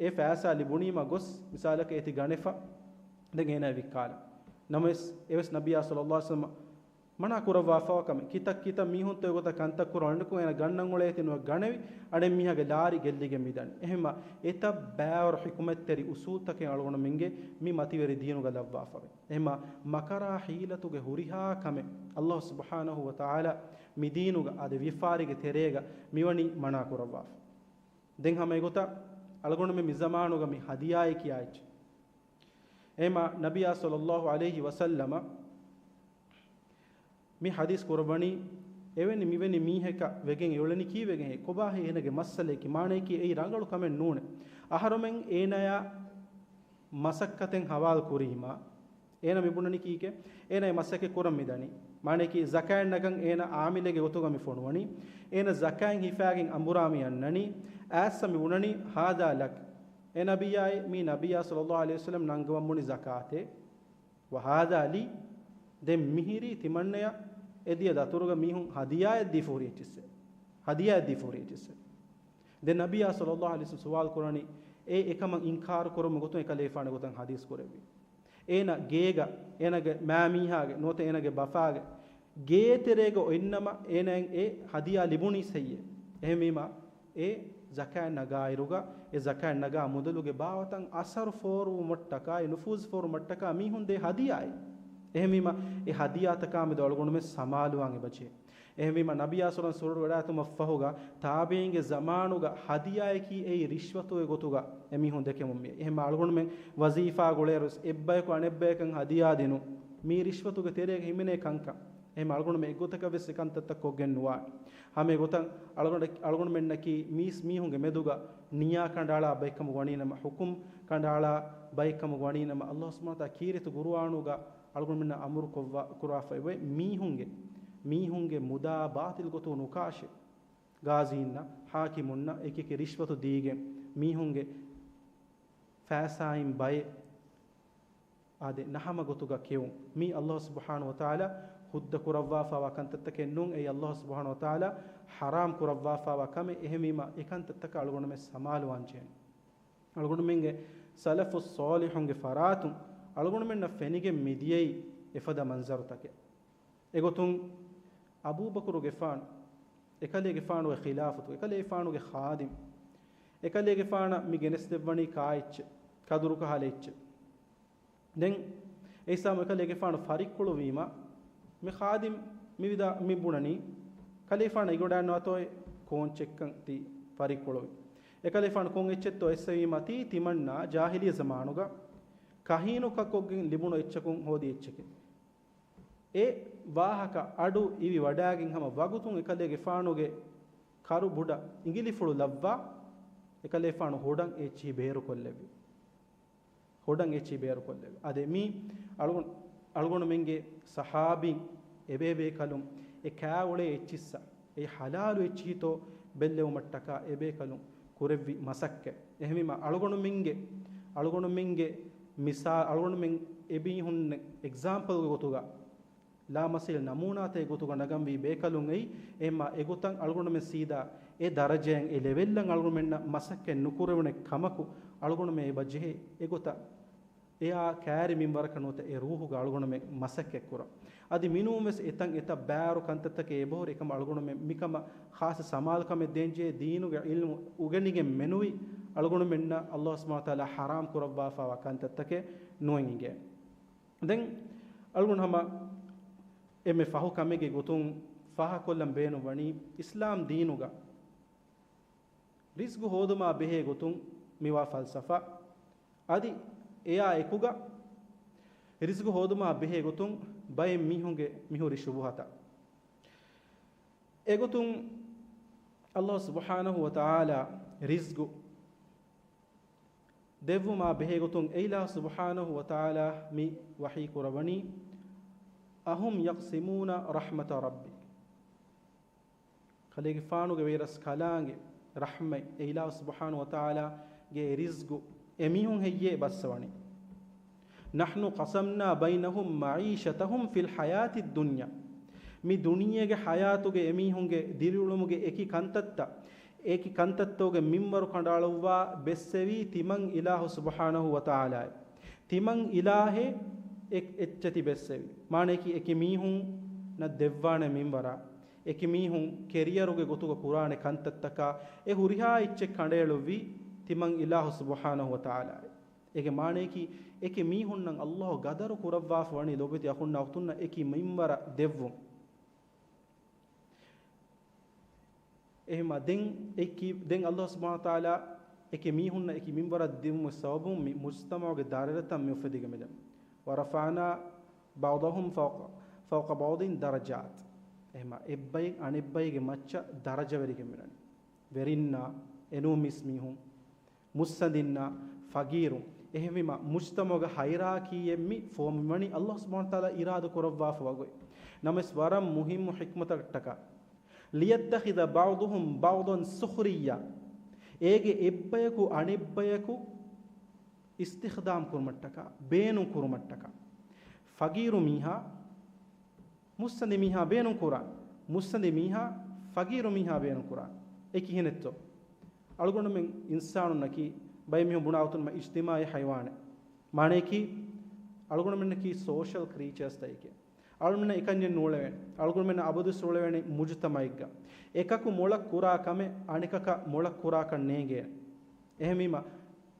އެ ފައިސާ ލިބުނީމަ ގޮސް މިސާލަކަށް އޭތި ގަނެފަ، ދެން އޭނަ ވިއްކާލަން. ނަމަވެސް އެވެސް ނަބިއްޔާ ޞައްލައްލާހު ޢަލައިހި ވަސައްލަމަ މަނާ ކުރައްވާފަވާ ކަމެއް. ކިތައް ކިތައް މީހުންތޯ އެގޮތަށް ކަންތައް ކުރަން އަނެކު އޭނަ ގަންނަން އުޅޭތި ނުވެ ގަނެވި، އަނެއް މީހާގެ ލާރި ގެއްލިގެން މިދަނީ. އެހެންމަ އެތައް ބައިވަރު ޙިކުމަތްތެރި އުސޫލްތަކެއް އަޅުގަނޑުމެންގެ މި މަތިވެރި ދީނުގަ ލައްވާފަވޭ. އެހެންމަ މަކަރާ ޙީލަތުގެ ހުރިހާ ކަމެއް އައްލާހު ސުބްޙާނަހު ވަ ތަޢާލާ މި ދީނުގަ އާދެ ވިޔަފާރީގެ ތެރޭގަ މިވަނީ މަނާ ކުރައްވާފަ. ދެން ހަމަ އެގޮތަށް އަޅުގަނޑުމެން މި ޒަމާނުގަ މި ހަދިޔާއޭ ކިޔާ އެއްޗެއް. އެހެންމަ ނަބިއްޔާ ޞައްލައްލާހު ޢަލައިހި ވަސައްލަމަ މި ޙަދީޘް ކުރައްވަނީ، އެވެނި މިވެނި މީހަކަށް ވެގެން އެއުޅެނީ ކީއްވެގެންހޭ؟ ކޮބާހޭ އޭނަގެ މައްސަލައަކީ؟ މާނަޔަކީ އެއީ ރަނގަޅު ކަމެއް ނޫނޭ. އަހަރުމެން އޭނަޔާ މަސައްކަތެއް ހަވާލު ކުރީމާ، އޭނަ މިބުނަނީ ކީކޭ؟ އޭނަ އެ މަސައްކަތް ކުރަން މިދަނީ. މާނަޔަކީ ޒަކާތް ނަގަން އޭނަ އާމިލެއްގެ ގޮތުގަ މި ފޮނުވަނީ. އޭނަ ޒަކާތް ހިފާގެން އަނބުރާ މި އަންނަނީ. އައިސް މި ބުނަނީ، "ހާޛާ ލަކަ." އެ ނަބިއްޔާއޭ، މީ ނަބިއްޔާ ޞައްލައްލާހު ޢަލައިހި ވަސައްލަމަ ނަންގަވަން ބުނި ޒަކާތޭ. "ވަ ހާޛާ ލީ." ދެން މިހިރީ ތިމަންނަޔަށް އެދިޔަ ދަތުރުގަ މީހުން ހަދިޔާއެއް ދީފަ ހުރި އެއްޗިއްސެއް. ހަދިޔާއެއް ދީފަ ހުރި އެއްޗިއްސެއް. ދެން ނަބިއްޔާ ޞައްލައްލާހު ޢަލައިހި ވަސައްލަމަ ސުވާލު ކުރަނީ، އެ އެކަމަށް އިންކާރު ކުރުމުގެ ގޮތުން އެކަލޭފާނުގެ ގޮތަށް ޙަދީޘް ކުރެއްވި. އޭނަ ގޭގަ، އޭނަގެ މާމީހާގެ ނުވަތަ އޭނަގެ ބަފާގެ ގޭތެރޭގަ އޮތްނަމަ އޭނައަށް އެ ހަދިޔާ ލިބުނީސް ހެއްޔޭ؟ އެހެންވީމަ އެ ޒަކާތް ނަގާއިރުގަ، އެ ޒަކާތް ނަގާ މުދަލުގެ ބާވަތަށް އަސަރު ފޯރުވުމަށްޓަކާއި، ނުފޫޒު ފޯރުމަށްޓަކާ މީހުން ދޭ ހަދިޔާއެއް. އެހެންވީމަ އެ ހަދިޔާތަކާމެދު އަޅުގަނޑުމެން ސަމާލުވާން އެބަޖެހޭ. އެހެންވީމަ ނަބިއްޔާ ޞައްލައްލާހު ވަސައްލަމަ ވެޑާތުމަށްފަހުގަ ތާބިޢީންގެ ޒަމާނުގަ ހަދިޔާއަކީ އެއީ ރިޝްވަތުގެ ގޮތުގަ އެމީހުން ދެކެމުން މިއެއް. އެހެންމަ އަޅުގަނޑުމެން ވަޒީފާ ގުޅޭއިރުވެސް އެއްބަޔަކު އަނެއްބަޔަކަށް ހަދިޔާ ދިނުން މީ ރިޝްވަތުގެ ތެރޭގަ ހިމެނޭ ކަންކަން. އެހެންމަ އަޅުގަނޑުމެން އެއްގޮތަކަށް ވެސް އެކަންތައްތައް ކޮށްގެން ނުވާނެ. ހަމަ އެގޮތަށް އަޅުގަނޑު، އަޅުގަނޑުމެންނަކީ މީސް މީހުންގެ މެދުގަ ނިޔާ ކަނޑައަޅާ ބައެއްކަމުގަ ވަނީނަމަ، ޙުކުމް ކަނޑައަޅާ ބައެއްކަމުގަ ވަނީނަމަ، އައްލާހު ސުބްޙާނަހު ވަތަޢާލާ ކީރިތި ޤުރުއާނުގަ އަޅުގަނޑުމެންނަށް އަމުރު ކޮށްވާ، ކުރާފައިވޭ މީހުންގެ، މީހުންގެ މުދާ ބާޠިލް ގޮތުން ނުކާށޭ. ގާޒީންނަށް، ޙާކިމުންނަށް އެކިއެކި ރިޝްވަތު ދީގެން މީހުންގެ ފައިސާއިން ބައެއް އާދެ، ނަހަމަ ގޮތުގަ ކެއުން. މީ އައްލާހު ސުބްޙާނަހު ވަތަޢާލާ ހުއްދަ ކުރައްވާފާވާ ކަންތައްތަކެއް ނޫން. އެއީ އައްލާހު ސުބްޙާނަހު ވަތަޢާލާ ޙަރާމް ކުރައްވާފާވާ ކަމެއް. އެހެންވީމަ، އެ ކަންތައްތަކަށް އަޅުގަނޑުމެން ސަމާލުވާން ޖެހޭނެ. އަޅުގަނޑުމެންގެ ސަލަފުއް ޞާލިޙުންގެ ފަރާތުން އަޅުގަނޑުމެންނަށް ފެނިގެން މިދިޔައީ އެފަދަ މަންޒަރުތަކެއް. އެގޮތުން އަބޫބަކުރުގެފާނު، އެކަލޭގެފާނުގެ ޚިލާފަތު، އެކަލޭގެފާނުގެ ޚާދިމް، އެކަލޭގެފާނަށް މި ގެނެސްދެއްވަނީ ކާއެއްޗެއް، ކަދުރުކަހަލަ އެއްޗެއް. ދެން އެއްސާމު އެކަލޭގެފާނު ފަރިއްކުޅުވީމަ، މި ޚާދިމް މި ވިދާ، މި ބުނަނީ، ކަލޭފާނަށް އިގޮޑާން ނުވަތޯއެ ކޯންޗެއްކަން ތީ ފަރިއްކުޅުވި. އެކަލޭފާނު ކޮން އެއްޗެއްތޯ އެއްސެވީމަ، ތީ ތިމަންނާ ޖާހިލިއްޔަ ޒަމާނުގަ ކަހީނު ކަކޮށްގެން ލިބުނު އެއްޗަކުން ހޯދި އެއްޗެކޭ. އެ ވާހަކަ އަޑު އިވި ވަޑާގެން ހަމަ ވަގުތުން އެކަލޭގެފާނުގެ ކަރު ބުޑަށް އިނގިލިފުޅު ލައްވާ، އެކަލޭފާނު ހުޑަން އެއްޗިހި ބޭރުކޮށްލެއްވި. ހުޑަން އެއްޗިހި ބޭރުކޮށްލެވި. އަދެ މީ އަޅުގަނޑު، އަޅުގަނޑުމެންގެ ޞަޙާބީން އެބޭބޭކަލުން އެ ކާ އުޅޭ އެއްޗިއްސަށް އެ ޙަލާލު އެއްޗިހިތޯ ބެއްލެވުމަށްޓަކާ އެބޭކަލުން ކުރެއްވި މަސައްކަތް. އެހެންވީމަ އަޅުގަނޑުމެންގެ، އަޅުގަނޑުމެންގެ މިސާ، އަޅުގަނޑުމެން އެމީހުން އެގްޒާމްޕަލްގެ ގޮތުގަ ލާމަސީލް ނަމޫނާތައް ގޮތުގަ ނަގަންވީ ބޭކަލުން އެއީ، އެހެންމާ އެގޮތަށް އަޅުގަނޑުމެން ސީދާ އެ ދަރަޖައިން އެ ލެވެލްއަށް އަޅުގަނޑުމެންނަށް މަސައްކަތް ނުކުރެވުނެ ކަމަކު، އަޅުގަނޑުމެން އެބަ ޖެހޭ އެގޮތަށް އެއާ ކައިރި މިންވަރަކަށް ނުވަތަ އެ ރޫޙުގަ އަޅުގަނޑުމެން މަސައްކަތް ކުރަން. އަދި މިނޫންވެސް އެތަން އެތައް ބާރު ކަންތައްތަކެއް އެބަހުރި. އެކަމަށް އަޅުގަނޑުމެން މިކަމަށް ޚާއްޞަ ސަމާލުކަމެއް ދޭންޖެހޭ، ދީނުގެ ޢިލްމު އުގެނިގެން މެނުވީ އަޅުގަނޑުމެންނަށް އައްލާހު ސުބްޙާނަހު ވަތަޢާލާ ޙަރާމް ކުރައްވާފާވާ ކަންތައްތަކެއް ނުއެނގިގެން. ދެން އަޅުގަނޑު ހަމަ އެންމެ ފަހު ކަމެއްގެ ގޮތުން ފާހަގަކޮށްލަން ބޭނުން ވަނީ، އިސްލާމް ދީނުގަ ރިޒްގު ހޯދުމާ ބެހޭ ގޮތުން މިވާ ފަލްސަފާ، އަދި އެއާ އެކުގަ ރިޒްގު ހޯދުމާ ބެހޭ ގޮތުން ބައެއް މީހުންގެ މިހުރި ޝުބުހަތައް. އެގޮތުން އައްލާހު ސުބްޙާނަހު ވަތަޢާލާ ރިޒްގު ދެއްވުމާ ބެހޭގޮތުން އެއިލާހު ސުބްޙާނަހު ވަތަޢާލާ މި ވަޙީ ކުރައްވަނީ، أهم يقسمون رحمة ربك. ކަލޭގެފާނުގެ ވައިރަސް ކަލާނގެ ރަޙްމަތް އެ އިލާހު ސުބްޙާނަހު ވަތަޢާލާގެ ރިޒްގު އެމީހުން ހެއްޔޭ ބައްސަވަނީ؟ نحن قسمنا بينهم معيشتهم في الحياة الدنيا. މި ދުނިޔޭގެ ޙަޔާތުގެ އެމީހުންގެ ދިރިއުޅުމުގެ އެކި ކަންތައްތައް، އެކި ކަންތައްތަކުގެ މިންވަރު ކަނޑައަޅުއްވާ ބެއްސެވީ ތިމަން އިލާހު ސުބްޙާނަހު ވަތަޢާލާއޭ. ތިމަން އިލާހޭ އެ-، އެއްޗެތި ބެއްސެވީ. މާނަޔަކީ އެކި މީހުންނަށް ދެއްވާނެ މިންވަރާ، އެކި މީހުން ކެރިއަރުގެ ގޮތުގަ ކުރާނެ ކަންތައްތަކާ އެ ހުރިހާ އެއްޗެއް ކަނޑައެޅުއްވީ ތިމަން އިލާހު ސުބްޙާނަހު ވަތަޢާލާއޭ. އޭގެ މާނަޔަކީ، އެކި މީހުންނަށް ﷲ ޤަދަރު ކުރައްވާފަ ވަނީ ލޯބިތި އަޚުންނާ އުޚްތުންނަށް އެކި މިންވަރަށް ދެއްވުން. އެހެންވީމަ ދެން އެކި، ދެން ﷲ ސުބްޙާނަހު ވަތަޢާލާ އެކި މީހުންނަށް އެކި މިންވަރަށް ދިއުމުގެ ސަބަބުން މި މުޖްތަމަޢުގެ ދާއިރާތައް މި އުފެދިގެން މިދަނީ. ورفعنا بعضهم فوق، فوق بعض درجات. އެހެންވީމަ އެއްބައި އަނެއްބައިގެ މައްޗަށް ދަރަޖަވެރިގެން މިދަނީ. ވެރިންނާ، އެނޫން މީސްމީހުން، މުއްސަނދިންނާ، ފަގީރުން. އެހެންވީމަ، މުޖްތަމަޢުގެ ހައިރާކީއެއް މި ފޯމިވަނީ ﷲ ސުބްޙާނަހު ވަތަޢާލާ އިރާދަ ކުރައްވާފަ ވަގުތު. ނަމަވެސް ވަރަށް މުހިއްމު ޙިކްމަތަކަށްޓަކާ، ليتخذ بعضهم بعضا سخريا. އޭގެ އެއްބަޔަކު އަނެއްބަޔަކު އިސްތިޚްދާމް ކުރުމަށްޓަކާ، ބޭނުން ކުރުމަށްޓަކާ. ފަގީރު މީހާ މުއްސަނދި މީހާ ބޭނުން ކުރާން، މުއްސަނދި މީހާ ފަގީރު މީހާ ބޭނުން ކުރާން. އެ ކިހިނެއްތޯ؟ އަޅުގަނޑުމެން އިންސާނުންނަކީ، ބައެއް މީހުން ބުނާ އޮތުން މަ އިޖްތިމާޢީ ޙަޔަވާނެއް. މާނަޔަކީ، އަޅުގަނޑުމެންނަކީ ސޯޝަލް ކްރީޗާސްތަކެކޭ. އަޅުގަނޑުމެންނަށް އެކަންޏެއް ނޫޅެވޭނެ. އަޅުގަނޑުމެންނަށް އަބަދުވެސް އުޅެވޭނެ މުޖުތަމަޢެއްގަ. އެކަކު މޮޅަށް ކުރާ ކަމެއް އަނެކަކަށް މޮޅަށް ކުރާކަށް ނޭނގޭނެ. އެހެންވީމަ،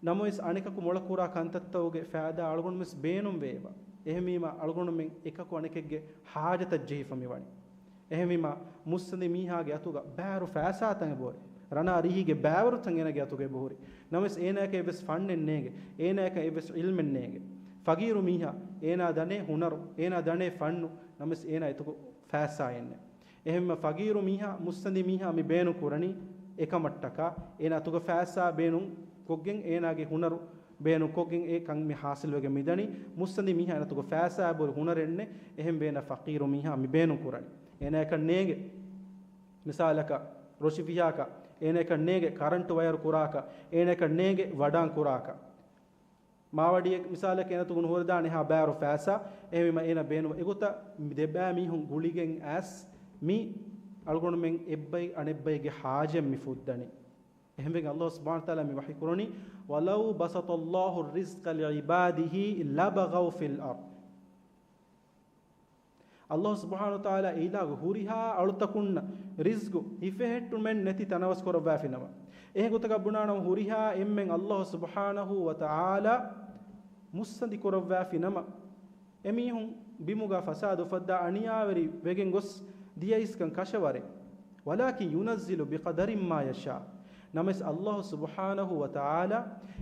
ނަމަވެސް އަނެކަކު މޮޅަށް ކުރާ ކަންތައްތަކުގެ ފައިދާ އަޅުގަނޑުމެސް ބޭނުންވޭ އެބަ. އެހެންވީމަ އަޅުގަނޑުމެން އެކަކު އަނެކެއްގެ ޙާޖަތަށް ޖެހިފަ މިވަނީ. އެހެންވީމަ މުއްސަނދި މީހާގެ އަތުގަ ބައިވަރު ފައިސާތައް އެބަހުރި. ރަނާ ރިހީގެ ބައިވަރުތައް އޭނާގެ އަތުގަ އެބަހުރި. ނަމަވެސް އޭނާއަކަށް އެއްވެސް ފަންނެއް ނޭނގެ. އޭނާއަކަށް އެއްވެސް ޢިލްމެއް ނޭނގެ. ފަގީރު މީހާ، އޭނާ ދަނޭ ހުނަރު، އޭނާ ދަނޭ ފަންނު، ނަމަވެސް އޭނާ އެތަކު ފައިސާއެއް ނެތް. އެހެންވީމަ ފަގީރު މީހާ، މުއްސަނދި މީހާ މި ބޭނުން ކުރަނީ އެކަމަށްޓަކާ، އޭނާ އަތުގަ ފައިސާ ބޭނުން ކޮށްގެން، އޭނާގެ ހުނަރު ބޭނުން ކޮށްގެން އެ ކަން މި ޙާޞިލްވެގެން މިދަނީ. މުއްސަނދި މީހާ އޭނާ އަތުގަ ފައިސާ އެބަހުރި، ހުނަރެއް ނެތް. އެހެންވެ އޭނާ ފަޤީރު މީހާ މި ބޭނުން ކުރަނީ. އޭނާއަކަށް ނޭނގެ، މިސާލަކަށް، ރޮށި ފިހާކަށް، އޭނާއަކަށް ނޭނގެ ކަރަންޓު ވަޔަރު ކުރާކަށް، އޭނާއަކަށް ނޭނގެ ވަޑާން ކުރާކަށް. މާވަޑިއެއް މިސާލަކަށް އޭނަތުގަ ނުހުރެދާނެ އެހާ ބައިވަރު ފައިސާ. އެހެންވީމަ އޭނަ ބޭނުން އެގޮތަށް މި ދެބައި މީހުން ގުޅިގެން އައިސް މި އަޅުގަނޑުމެން އެއްބައި އަނެއްބައިގެ ޙާޖަތް މި ފުއްދަނީ. އެހެންވެގެން ﷲ ސުބްޙާނަހު ވަތަޢާލާ މި ވަޙީ ކުރަނީ، ولو بسط الله الرزق لعباده لبغوا في الأرض. ﷲ ސުބްޙާނަހު ވަތަޢާލާ އެ އިލާހު ހުރިހާ އަޅުތަކުންނަށް ރިޒްގު ހިފެހެއްޓުމެއް ނެތި ތަނަވަސް ކުރައްވާފި ނަމަ، އެހެން ގޮތަކަށް ބުނާނަމަ ހުރިހާ އެންމެން ﷲ ސުބްޙާނަހު ވަތަޢާލާ މުއްސަނދި ކުރައްވާފި ނަމަ، އެމީހުން ބިމުގަ ފަސާދަ އުފައްދާ އަނިޔާވެރި ވެގެން ގޮސް ދިޔައިސްކަން ކަށަވަރޭ. ولكن ينزل بقدر ما يشاء. ނަމަވެސް ﷲ ސުބްޙާނަހު ވަތަޢާލާ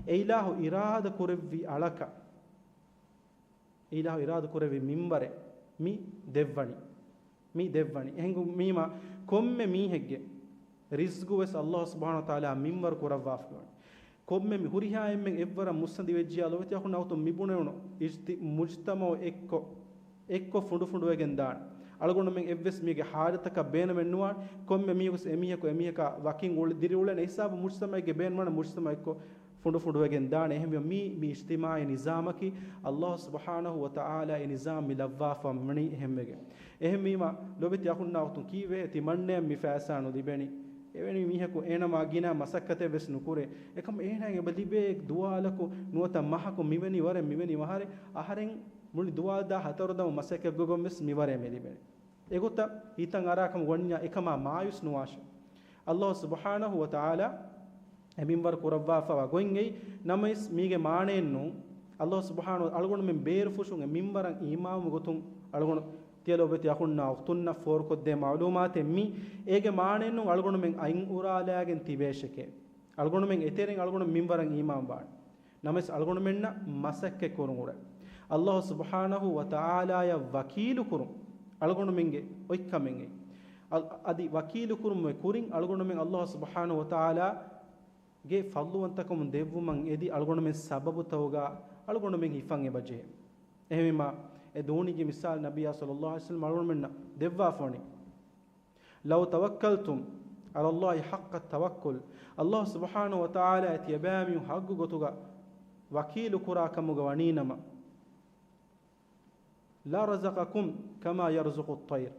އެ އިލާހު އިރާދަ ކުރެއްވި އަޅަކަށް އެ އިލާހު އިރާދަ ކުރެއްވި މިންވަރެއް މި ދެއްވަނީ. މި ދެއްވަނީ. އެހެންވީމަ ކޮންމެ މީހެއްގެ ރިޒްގު ވެސް ﷲ ސުބްޙާނަހު ވަތަޢާލާ މިންވަރު ކުރައްވާފަ ވަނީ. ކޮންމެ މި ހުރިހާ އެންމެން އެއްވަރަށް މުއްސަނދި ވެއްޖިއްޔާ ލޯބިވެތި އަޚުންނާ އުޚްތުން މި ބުނެވުނު އިޖްތި-، މުޖްތަމަޢު އެއްކޮށް، އެއްކޮށް ފުނޑުފުނޑުވެގެން ދާނެ. އަޅުގަނޑުމެން އެއްވެސް މީގެ ޙާޖަތަކަށް ބޭނުމެއް ނުވާނެ. ކޮންމެ މީހަކުސް އެމީހަކު އެމީހަކާ ވަކިން އުޅި-، ދިރިއުޅެން ހިސާބު މުޖްތަމަޢެއްގެ ބޭނުމަން މުޖްތަމަޢު އެއްކޮށް ފުނޑުފުނޑުވެގެން ދާނެ. އެހެންވީމަ މީ، މީ އިޖްތިމާޢީ ނިޒާމަކީ، ﷲ ސުބްޙާނަހު ވަތަޢާލާ އެ ނިޒާމް މި ލައްވާފަ މިވަނީ އެހެންވެގެން. އެހެންވީމަ ލޯބިވެތި އަޚުންނާ އުޚްތުން ކީއްވެހޭ ތިމަންނަޔަށް މި ފައިސާ ނުލިބެނީ؟ އެވެނި މީހަކު އޭނަ މާ ގިނަ މަސައްކަތެއް ވެސް ނުކުރޭ. އެކަމަ އޭނައަށް އެބަ ލިބޭ ދުވާލަކު ނުވަތަ މަހަކު މިވެނި ވަރެއް މިވެނި އަހަރެއް، އަހަރެން މުޅި ދުވާލު ދާ ހަތަރު ދަމު މަސައްކަތް ގޮގޮން ވެސް މިވަރެއް މިލިބެނީ. އެގޮތަށް ހިތަށް އަރާކަމަށް ވަންޏާ އެކަމާ މާޔޫސް ނުވާށޭ. ﷲ ސުބްޙާނަހު ވަތަޢާލާ އެ މިންވަރު ކުރައްވާފަވާ ގޮތް އެއީ. ނަމަވެސް މީގެ މާނައެއްނޫން، ﷲ ސުބްޙާނަހު ވަތަޢާލާ އަޅުގަނޑުމެން ބޭރުފުށުން އެ މިންވަރަށް އީމާންވުމުގެ ގޮތުން އަޅުގަނޑު ތިޔަ ލޯބިވެތި އަޚުންނާ އުޚްތުންނަށް ފޯރުކޮށްދޭ މަޢުލޫމާތެއް މީ. އޭގެ މާނައެއްނޫން އަޅުގަނޑުމެން އަތް އުރާލާގެން ތިބޭށެކޭ. އަޅުގަނޑުމެން އެތެރެއިން އަޅުގަނޑު މިންވަރަށް އީމާންވާނެ. ނަމަވެސް އަޅުގަނޑުމެންނަށް މަސައްކަތް ކުރުން އުޅޭ. ﷲ ސުބްޙާނަހު ވަތަޢާލާޔަށް ވަކީލުކުރުން އަޅުގަނޑުމެންގެ އޮތްކަމެއް އެއީ. އަދި ވަކީލުކުރުމުގެ ކުރިން އަޅުގަނޑުމެން ﷲ ސުބްޙާނަހު ވަތަޢާލާގެ ފަޟްލުވަންތަކަމުން ދެއްވުމަށް އެދި އަޅުގަނޑުމެން ސަބަބުތަކުގަ އަޅުގަނޑުމެން ހިފަން އެބަޖެހޭ. އެހެންވީމަ އެ ދޫނިގެ މިސާލު ނަބިއްޔާ ޞައްލައްލާހު ޢަލައިހި ވަސައްލަމް އަޅުގަނޑުމެންނަށް ދެއްވާފަ ވަނީ. لو توكلتم على الله حق التوكل، ﷲ ސުބްޙާނަހޫ ވަތަޢާލާއަށް ތިޔަބައިމީހުން ޙައްޤު ގޮތުގަ ވަކީލު ކުރާ ކަމުގަ ވަނީނަމަ، لرزقكم كما يرزق الطير.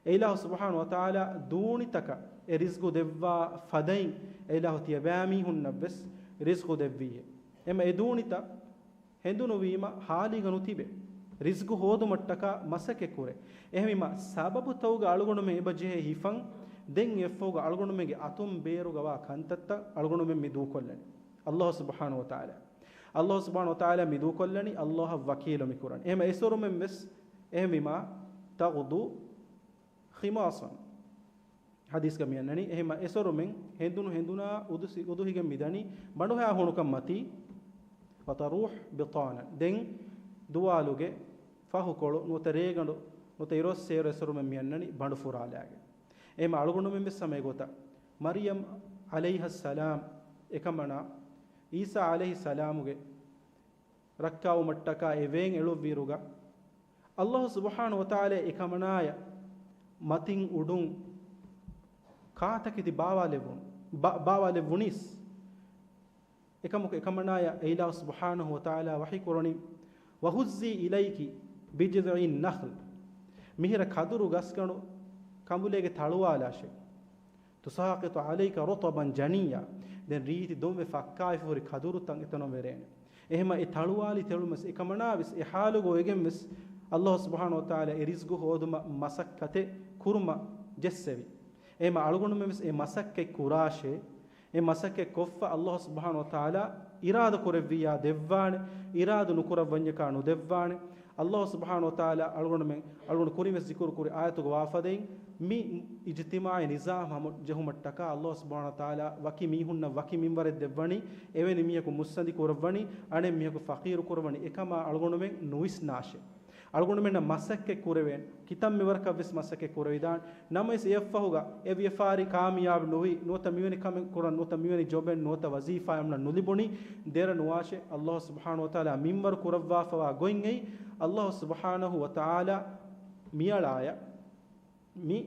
އެއިލާހު ސުބްޙާނަހޫ ވަތަޢާލާ ދޫނިތަކަށް އެ ރިޒްޤު ދެއްވާ ފަދައިން އެއިލާހު ތިޔަބައިމީހުންނަށްވެސް ރިޒްޤު ދެއްވީއޭ. އެމަ އެ ދޫނިތައް ހެނދުނުވީމަ ހާލީގަ ނުތިބޭ. ރިޒްޤު ހޯދުމަށްޓަކާ މަސައްކަތް ކުރޭ. އެހެންވީމަ ސަބަބުތައުގަ އަޅުގަނޑުމެން އެބަ ޖެހޭ ހިފަން ދެން އެއަށްފަހުގަ އަޅުގަނޑުމެންގެ އަތުން ބޭރުގަ ވާ ކަންތައްތައް އަޅުގަނޑުމެން މި ދޫކޮށްލަނީ. ﷲ ސުބްޙާނަހޫ ވަތަޢާލާ. ﷲ ސުބްޙާނަހޫ ވަތަޢާލާ މި ދޫކޮށްލަނީ ﷲއަށް ވަކީލު މި ކުރަން. އެހެމަ އެސޮރުމެން ވެސް އެހެންވީމާ، تغدو خماصا. ޙަދީޘްގަ މި އަންނަނީ، އެހެމަ އެސޮރުމެން ހެނދުނު ހެނދުނާ އުދުސި-، އުދުހިގެން މި ދަނީ ބަނޑުހައި ހޫނުކަން މަތީ، وتروح بطانا. ދެން ދުވާލުގެ ފަހުކޮޅު ނުވަތަ ރޭގަނޑު ނުވަތަ އިރުއޮއްސޭއިރު އެސޮރުމެން މި އަންނަނީ ބަނޑު ފުރާލާގެން. އެހެމަ އަޅުގަނޑުމެން ވެސް ހަމަ އެގޮތަށް މަރްޔަމް ޢަލައިހައްސަލާމް އެކަމަނާ ޢީސާ ޢަލައިހިއްސަލާމުގެ ރައްކާވުމަށްޓަކާ އެ ވޭން އެޅުއްވިއިރުގަ، ﷲ ސުބްޙާނަހޫ ވަތަޢާލާ އެކަމަނާޔަށް މަތިން އުޑުން ކާތަކެތި ބާވާލެއްވުން، ބާ-، ބާވާލެއްވުނީސް. އެކަމަކު އެކަމަނާޔަށް އެއިލާހު ސުބްޙާނަހޫ ވަތަޢާލާ ވަޙީ ކުރަނީ، وهزي إليك بجذع النخل. މިހިރަ ކަދުރު ގަސްގަނޑު ކަނބުލޭގެ ތަޅުވާލާށޭ. تساقط عليك رطبا جنيا. ދެން ރީތި ދޮންވެ ފައްކާވެފަ ހުރި ކަދުރުތައް އެތަނުން ވެރޭނެ. އެހެމަ އެ ތަޅުވާލި ތެޅުމަސް އެކަމަނާވެސް އެ ޙާލުގަ އޮވެގެންވެސް ﷲ ސުބްޙާނަހޫ ވަތަޢާލާ އެ ރިޒްޤު ހޯދުމަށް މަސައްކަތެއް ކުރުމަށް ޖެއްސެވި. އެހެމަ އަޅުގަނޑުމެންވެސް އެ މަސައްކަތް ކުރާށޭ. އެ މަސައްކަތް ކޮށްފަ ﷲ ސުބްޙާނަހޫ ވަތަޢާލާ އިރާދަ ކުރެއްވިއްޔާ ދެއްވާނެ، އިރާދަ ނުކުރައްވަންޏަކާ ނުދެއްވާނެ. ﷲ ސުބްޙާނަހޫ ވަތަޢާލާ އަޅުގަނޑުމެން، އަޅުގަނޑު ކުރިންވެސް ޒިކުރު ކުރި އާޔަތުގަ ވާފަދައިން، މި އިޖްތިމާޢީ ނިޒާމް ހަމަ ޖެހުމަށްޓަކާ ﷲ ސުބްޙާނަހޫ ވަތަޢާލާ ވަކި މީހުންނަށް ވަކި މިންވަރެއް ދެއްވަނީ، އެވެނި މީހަކު މުއްސަނދި ކުރައްވަނީ، އަނެއް މީހަކު ފަޤީރު ކުރައްވަނީ، އެކަމާ އަޅުގަނޑުމެން ނުވިސްނާށޭ. އަޅުގަނޑުމެންނަށް މަސައްކަތް ކުރެވޭނެ. ކިތަންމެ ވަރަކަށް ވެސް މަސައްކަތް ކުރެވިދާނެ. ނަމަވެސް އެއަށްފަހުގަ އެ ވިޔަފާރި ކާމިޔާބު ނުވި، ނުވަތަ މިވެނި ކަމެއް ކުރަން، ނުވަތަ ވަޒީފާއެއް ނުލިބުނީ، ދެރަ ނުވާށޭ. ﷲ ސުބްޙާނަހޫ ވަތަޢާލާ މިންވަރު ކުރައްވާފަވާ ގޮތް އެއީ، ﷲ ސުބްޙާނަހޫ ވަތަޢާލާ މިއަޅާޔަށް މި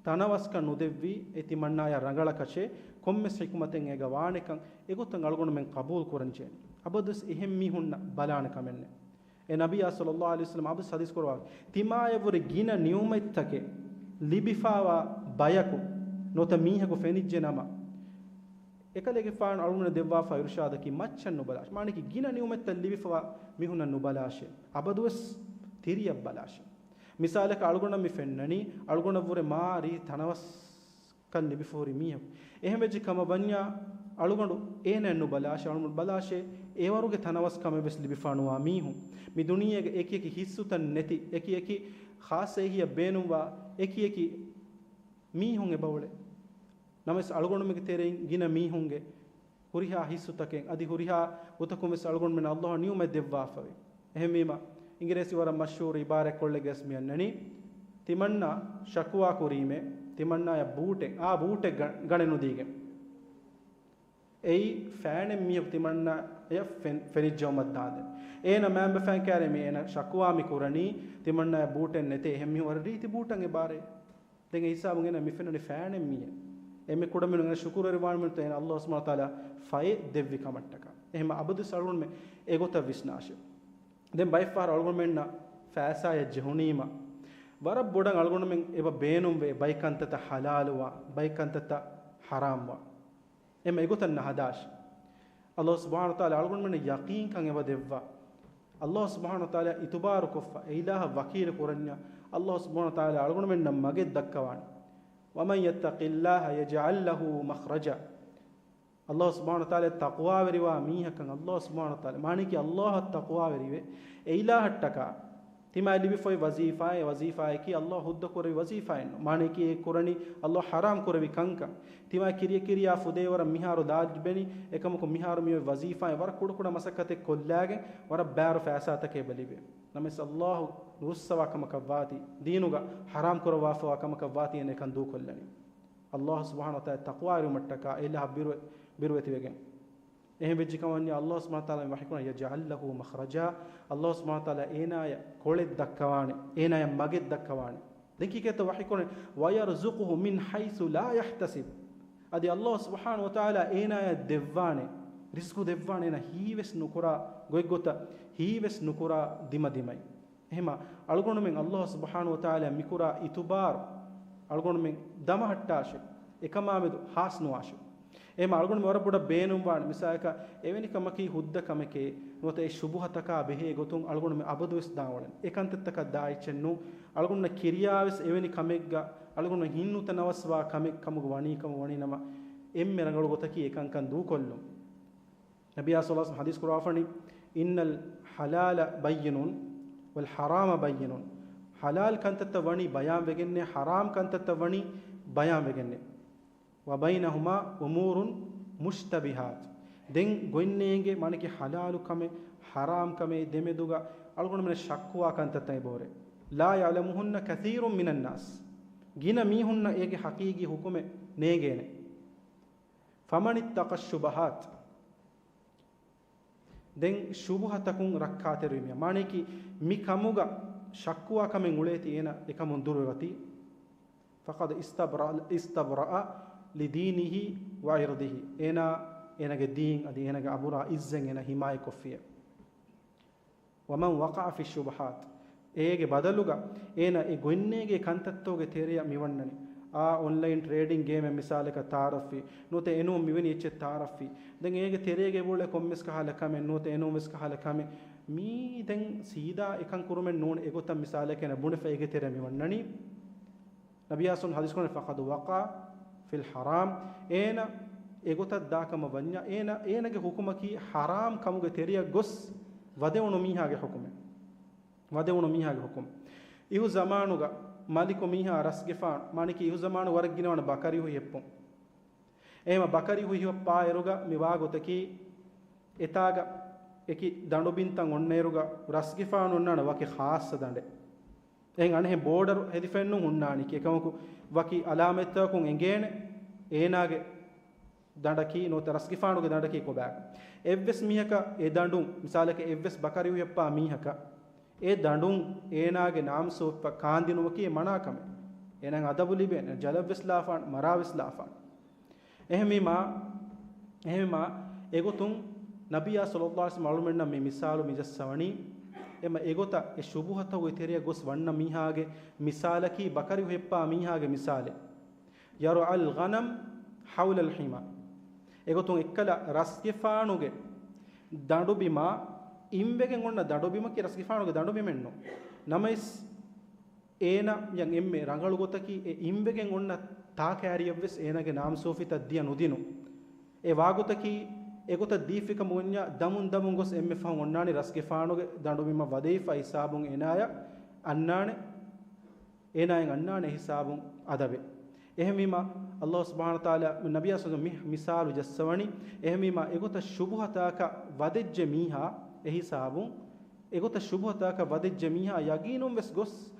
ތަނަވަސްކަން ނުދެއްވީ، އެ ތިމަންނާޔާ ރަނގަޅަކަށޭ، ކޮންމެސް ޙިކުމަތެއް އޭގަ ވާނެކަން އެގޮތަށް އަޅުގަނޑުމެން ޤަބޫލު ކުރަންޖެހޭނެ. އަބަދުވެސް އެހެން މީހުންނަށް ބަލާނެ ކަމެއްނެއް. އެ ނަބިއްޔާ ޞައްލައްލާހު ޢަލައިހި ވަސައްލަމް އަބަދު ޙަދީޘް ކުރައްވާ، ތިމާޔަށްވުރެ ގިނަ ނިޢުމަތްތަކެއް ލިބިފާވާ ބަޔަކު ނުވަތަ މީހަކު ފެނިއްޖެ ނަމަ، އެކަލޭގެފާނު އަޅުގަނޑަށް ދެއްވާފާ އިރުޝާދަކީ މައްޗަށް ނުބަލާށޭ. މާނައަކީ ގިނަ ނިޢުމަތްތައް ލިބިފަވާ މީހުންނަށް ނުބަލާށޭ. އަބަދުވެސް ތިރިއަށް ބަލާށޭ. މިސާލަކަށް އަޅުގަނޑަށް މި ފެންނަނީ، އަޅުގަނޑަށްވުރެ މާ ރީ ތަނަވަސް ކަން ލިބިފަހުރި މީހަކު. އެހެންވެއްޖެ ކަމަށް ވަންޏާ، އަޅުގަނޑު އޭނައަށް ނުބަލާށޭ، އަޅުގަނޑު ބަލާށޭ، އެވަރުގެ ތަނަވަސްކަމެއް ވެސް ލިބިފާ ނުވާ މީހުން. މި ދުނިޔޭގެ އެކި އެކި ހިއްސުތައް ނެތި، އެކި އެކި ޚާއްޞަ އެހީއަށް ބޭނުންވާ އެކި އެކި މީހުން އެބައުޅޭ. ނަމަވެސް އަޅުގަނޑުމެންގެ ތެރެއިން ގިނަ މީހުންގެ ހުރިހާ ހިއްސުތަކެއް އަދި ހުރިހާ ގޮތަކުން ވެސް އަޅުގަނޑުމެން ﷲ ނިޢުމަތް ދެއްވާފަވޭ. އެހެންވީމަ، އިނގިރޭސި ވަރަށް މަޝްހޫރު އިބާރާތްކޮޅެއްގަސް މި އަންނަނީ، ތިމަންނާ ޝަކުވާ ކުރީމޭ، ތިމަންނާޔަށް ބޫޓެއް، އާ ބޫޓެއް ގަ-، ގަނެ ނުދީގެން. އެއީ ފޭނެއް މީހަކު ތިމަންނާޔަށް ފެން-، ފެނިއްޖައުމަށް ދާނދެން. އޭނަ މައިންބަފައިން ކައިރި މި އޭނަ ޝަކުވާ މި ކުރަނީ، ތިމަންނާޔަށް ބޫޓެއް ނެތޭ، އެހެން މީހުން ވަރަށް ރީތި ބޫޓަށް އެބާރޭ. ދެން އެ ހިސާބުން އޭނަ މި ފެންނަނީ ފޭނެއް މީހެއް. އެންމެ ކުޑަމިނުން އޭނަ ޝުކުރުވެރިވާން މިންތޯ އޭނަ ﷲ ސުބްޙާނަހޫ ވަތަޢާލާ ފައެއް ދެއްވި ކަމަށްޓަކާ. އެހެން އަބަދުވެސް އަޅުގަނޑުމެން އެގޮތަށް ވިސްނާށޭ. ދެން ބައެއްފަހަރު އަޅުގަނޑުމެންނަށް ފައިސާއެއް ޖެހުނީމަ، ވަރަށް ބޮޑަށް އަޅުގަނޑުމެން އެބަ ބޭނުންވޭ ބައިކަންތައްތައް ޙަލާލުވާ، ބައިކަންތައްތައް ޙަރާމްވާ. އެމަ އެގޮތަށް ނަހަދާށި. ﷲ ސުބްޙާނަހޫ ވަތަޢާލާ އަޅުގަނޑުމެންނަށް ޔަޤީންކަން އެބަ ދެއްވާ. ﷲ ސުބްޙާނަހޫ ވަތަޢާލާ އިތުބާރުކޮށްފަ، އެ އިލާހަށް ވަކީލު ކުރަންޏާ، ﷲ ސުބްޙާނަހޫ ވަތަޢާލާ އަޅުގަނޑުމެންނަށް މަގެއް ދައްކަވާނެ. ومن يتق الله يجعل له مخرجا. ﷲ ސުބްޙާނަހޫ ވަތަޢާލާ ތަޤްވާވެރިވާ މީހަކަށް ﷲ ސުބްޙާނަހޫ ވަތަޢާލާ، މާނައަކީ ﷲއަށް ތަޤްވާވެރިވެ، އެ އިލާހަށްޓަކާ ތިމާ ލިބިފައި ވަޒީފާއެއް، ވަޒީފާއަކީ ﷲ ހުއްދަ ކުރެވި ވަޒީފާއެއް ނޫން. މާނައަކީ އެ ކުރަނީ ﷲ ޙަރާމް ކުރެވި ކަންކަން. ތިމާ ކިރިޔަ ކިރިޔާ ފުދޭ ވަރަށް މިހާރު ލާ ލިބެނީ، އެކަމަކު މިހާރު މިއޮތް ވަޒީފާއިން ވަރަށް ކުޑަކުޑަ މަސައްކަތެއް ކޮށްލާގެން ވަރަށް ބާރު ފައިސާތަކެއް އެބަ ލިބޭ. ނަމަވެސް ﷲ ރުއްސަވާ ކަމަކަށް ވާތީ، ދީނުގަ ޙަރާމް ކުރައްވާފަވާ ކަމަކަށް ވާތީ އޭނަ އެކަން ދޫކޮށްލަނީ. ﷲ ސުބްޙާނަހޫ ވަތަޢާލާ ތަޤްވާވެރިވުމަށްޓަކާ އެ އިލާހަށް ބިރު-، ބިރުވެތިވެގެން. އެހެން ވެއްޖެ ކަމަށް ވަންޏާ ﷲ ސުބްޙާނަހޫ ވަތަޢާލާ ވަޙީކުރަނީ، يجعل له مخرجا، ﷲ ސުބްޙާނަހޫ ވަތަޢާލާ އޭނާޔަށް ކޮޅެއް ދައްކަވާނެ، އޭނާޔަށް މަގެއް ދައްކަވާނެ. ދެން ކީކޭތޯ ވަޙީކުރަނީ؟ ويرزقه من حيث لا يحتسب. އަދި ﷲ ސުބްޙާނަހޫ ވަތަޢާލާ އޭނާޔަށް ދެއްވާނެ، ރިޒްޤު ދެއްވާނެ އޭނާ ހީވެސް ނުކުރާ ގޮތްގޮތަށް، ހީވެސް ނުކުރާ ދިމަދިމައި. އެހެމަ އަޅުގަނޑުމެން ﷲ ސުބްޙާނަހޫ ވަތަޢާލާ މިކުރާ އިތުބާރު އަޅުގަނޑުމެން ދަމަހައްޓާށެ، އެކަމާމެދު ހާސް ނުވާށެ. އެހެމަ އަޅުގަނޑުމެން ވަރަށް ބޮޑަށް ބޭނުންވާނެ، މިސާލަކަށް އެވެނި ކަމަކީ ހުއްދަ ކަމެކޭ، ނުވަތަ އެ ޝުބުހަތަކާ ބެހޭ ގޮތުން އަޅުގަނޑުމެން އަބަދުވެސް ދާން އުޅެން. އެ ކަންތައްތަކަށް ދާ އެއްޗެއް ނޫން. އަޅުގަނޑުމެން ކިރިޔާވެސް އެވެނި ކަމެއްގަ އަޅުގަނޑު ހިތްނުތަނަވަސްވާ ކަމެއް ކަމުގަ ވަނީ ކަމަށް ވަނީ ނަމަ، އެންމެ ރަނގަޅު ގޮތަކީ އެކަންކަން ދޫކޮށްލުން. ނަބިއްޔާ ޞައްލަﷲު ޢަލައިހި ވަސައްލަމަ ޙަދީޘް ކުރައްވާފަނީ، "إن الحلال بين والحرام بين." ޙަލާލް ކަންތައްތައް ވަނީ ބަޔާންވެގެންނޭ، ޙަރާމް ކަންތައްތައް ވަނީ ބަޔާންވެގެންނޭ. "وبينهما أمور مشتبهات." ދެން ގޮތްނޭނގެ މާނައަކީ ޙަލާލު ކަމެއް، ޙަރާމް ކަމެއް ދެމެދުގަ އަޅުގަނޑުމެން ޝައްކުވާ ކަންތައްތައް އެބަހުރޭ. "لا يعلمهن كثير من الناس." ގިނަ މީހުންނަށް އޭގެ ޙަޤީޤީ ޙުކުމެއް ނޭނގޭނެ. "فمن اتقى الشبهات." ދެން ޝުބުހަތަކުން ރައްކާތެރިވި މީހާ. މާނައަކީ މި ކަމުގަ ޝައްކުވާ ކަމެއް އުޅޭތީ އޭނަ އެކަމުން ދުރުވެވަތީ. "فقد استبرأ، استبرأ لدينه وعرضه." އޭނާ، އޭނަގެ ދީން އަދި އޭނަގެ އަބުރާ އިއްޒަތް އޭނަ ހިމާޔަތްކޮށްފިއޭ. "ومن وقع في الشبهات." އޭގެ ބަދަލުގަ އޭނަ އެ ގޮތްނޭނގޭ ކަންތައްތަކުގެ ތެރެއަށް މިވަންނަނީ. އާ، އޮންލައިން ޓްރޭޑިން ގޭމެއް މިސާލަކަށް ތަޢާރަފްވި. ނުވަތަ އެނޫން މިވެނި އެއްޗެއް ތަޢާރަފްވި. ދެން އޭގެ ތެރޭގަ އެބައުޅޭ ކޮންމެސް ކަހަލަ ކަމެއް، ނުވަތަ އެނޫން ވެސް ކަހަލަ ކަމެއް. މީ ދެން ސީދާ އެކަން ކުރުމެއް ނޫން، އެގޮތަށް މިސާލަކަށް އޭނަ ބުނެފަ އޭގެ ތެރެއަށް މިވަންނަނީ. ނަބިއްޔާ ޞައްލަﷲު ޢަލައިހި ވަސައްލަމަ، "فقد وقع في الحرام." އޭނަ އެގޮތަށް ދާކަމަށް ވަންޏާ، އޭނަ، އޭނަގެ ޙުކުމަކީ ޙަރާމް ކަމުގެ ތެރެއަށް ގޮސް ވަދެވުނު މީހާގެ ޙުކުމެއް. ވަދެވުނު މީހާގެ ޙުކުމް. އިހު ޒަމާނުގަ މަލިކު މީހާ ރަސްގެފާނު، މާނައަކީ އިހު ޒަމާނު ވަރަށް ގިނަވަނަ ބަކަރި ހުއި ހެއްޕުން. އެހެމަ ބަކަރި ހުއި ހެއްޕާއިރުގަ މިވާ ގޮތަކީ، އެތާގަ އެކި ދަނޑުބިންތައް އޮންނައިރުގަ ރަސްގެފާނު އޮންނާނެ ވަކި ޚާއްޞަ ދަނޑެއް. އެހެން އަނެއްހެން ބޯޑަރު ހެދިފައެއްނޫން ހުންނާނީކީ. އެކަމަކު ވަކި އަލާމަތްތަކުން އެނގޭނެ އޭނާގެ ދަނޑަކީ ނުވަތަ ރަސްގެފާނުގެ ދަނޑަކީ ކޮބާކަން. އެއްވެސް މީހަކަށް އެ ދަނޑުން، މިސާލަކަށް އެއްވެސް ބަކަރި ހުއި ހެއްޕާ މީހަކަށް އެ ދަނޑުން އޭނާގެ ނާމް ސޯފަ ކާންދިނުމަކީ މަނާކަމެއް. އޭނާ އަދަބު ލިބޭނެ، ޖަލަށްވެސް ލާފާނެ، މަރާވެސް ލާފާނެ. އެހެންވީމާ، އެހެންވީމާ، އެގޮތުން ނަބިއްޔާ ޞައްލަﷲު ޢަލައިހި ވަސައްލަމަ އަޅުމެންނަށް މި މިސާލު މި ޖައްސަވަނީ، އެމަ އެގޮތަށް އެ ޝުބުހަތަކުގެ ތެރެއަށް ގޮސް ވަންނަ މީހާގެ މިސާލަކީ ބަކަރި ހުއި ހެއްޕާ މީހާގެ މިސާލެއް. "يرعى الغنم حول الحمى." އެގޮތުން އެއްކަލަ ރަސްގެފާނުގެ ދަނޑުބިމާ އިންވެގެން އޮންނަ ދަނޑުބިމަކީ ރަސްގެފާނުގެ ދަނޑުބިމެއްނު. ނަމަވެސް، އޭނަ ޔަން އެންމެ ރަނގަޅު ގޮތަކީ އެ އިންވެގެން އޮންނަ ތާކައިރިއަށްވެސް އޭނަގެ ނާމްސޯފިތައް ދިޔަ ނުދިނުން. އެ ވާގޮތަކީ އެގޮތަށް ދީފިކަމުންޏާ ދަމުން ދަމުން ގޮސް އެންމެ ފަހުން އޮންނާނީ ރަސްގެފާނުގެ ދަނޑުބިމަށް ވަދެވިފަ ހިސާބުން އޭނާޔަށް އަންނާނެ، އޭނާއަށް އަންނާނެ ހިސާބުން އަދަބެއް. އެހެންވީމާ، ﷲ ސުބްޙާނަހޫ ވަތަޢާލާ ނަބިއްޔާ ޞައްލަﷲު ޢަލައިހި ވަސައްލަމަ މި މިސާލު ޖައްސަވަނީ، އެހެންވީމާ، އެގޮތަށް ޝުބުހަތަކަށް ވަދެއްޖެ މީހާ، އެހިސާބުން އެގޮތަށް ޝުބުހަތަކަށް ވަދެއްޖެ މީހާ ޔަގީނުން ވެސް ގޮސް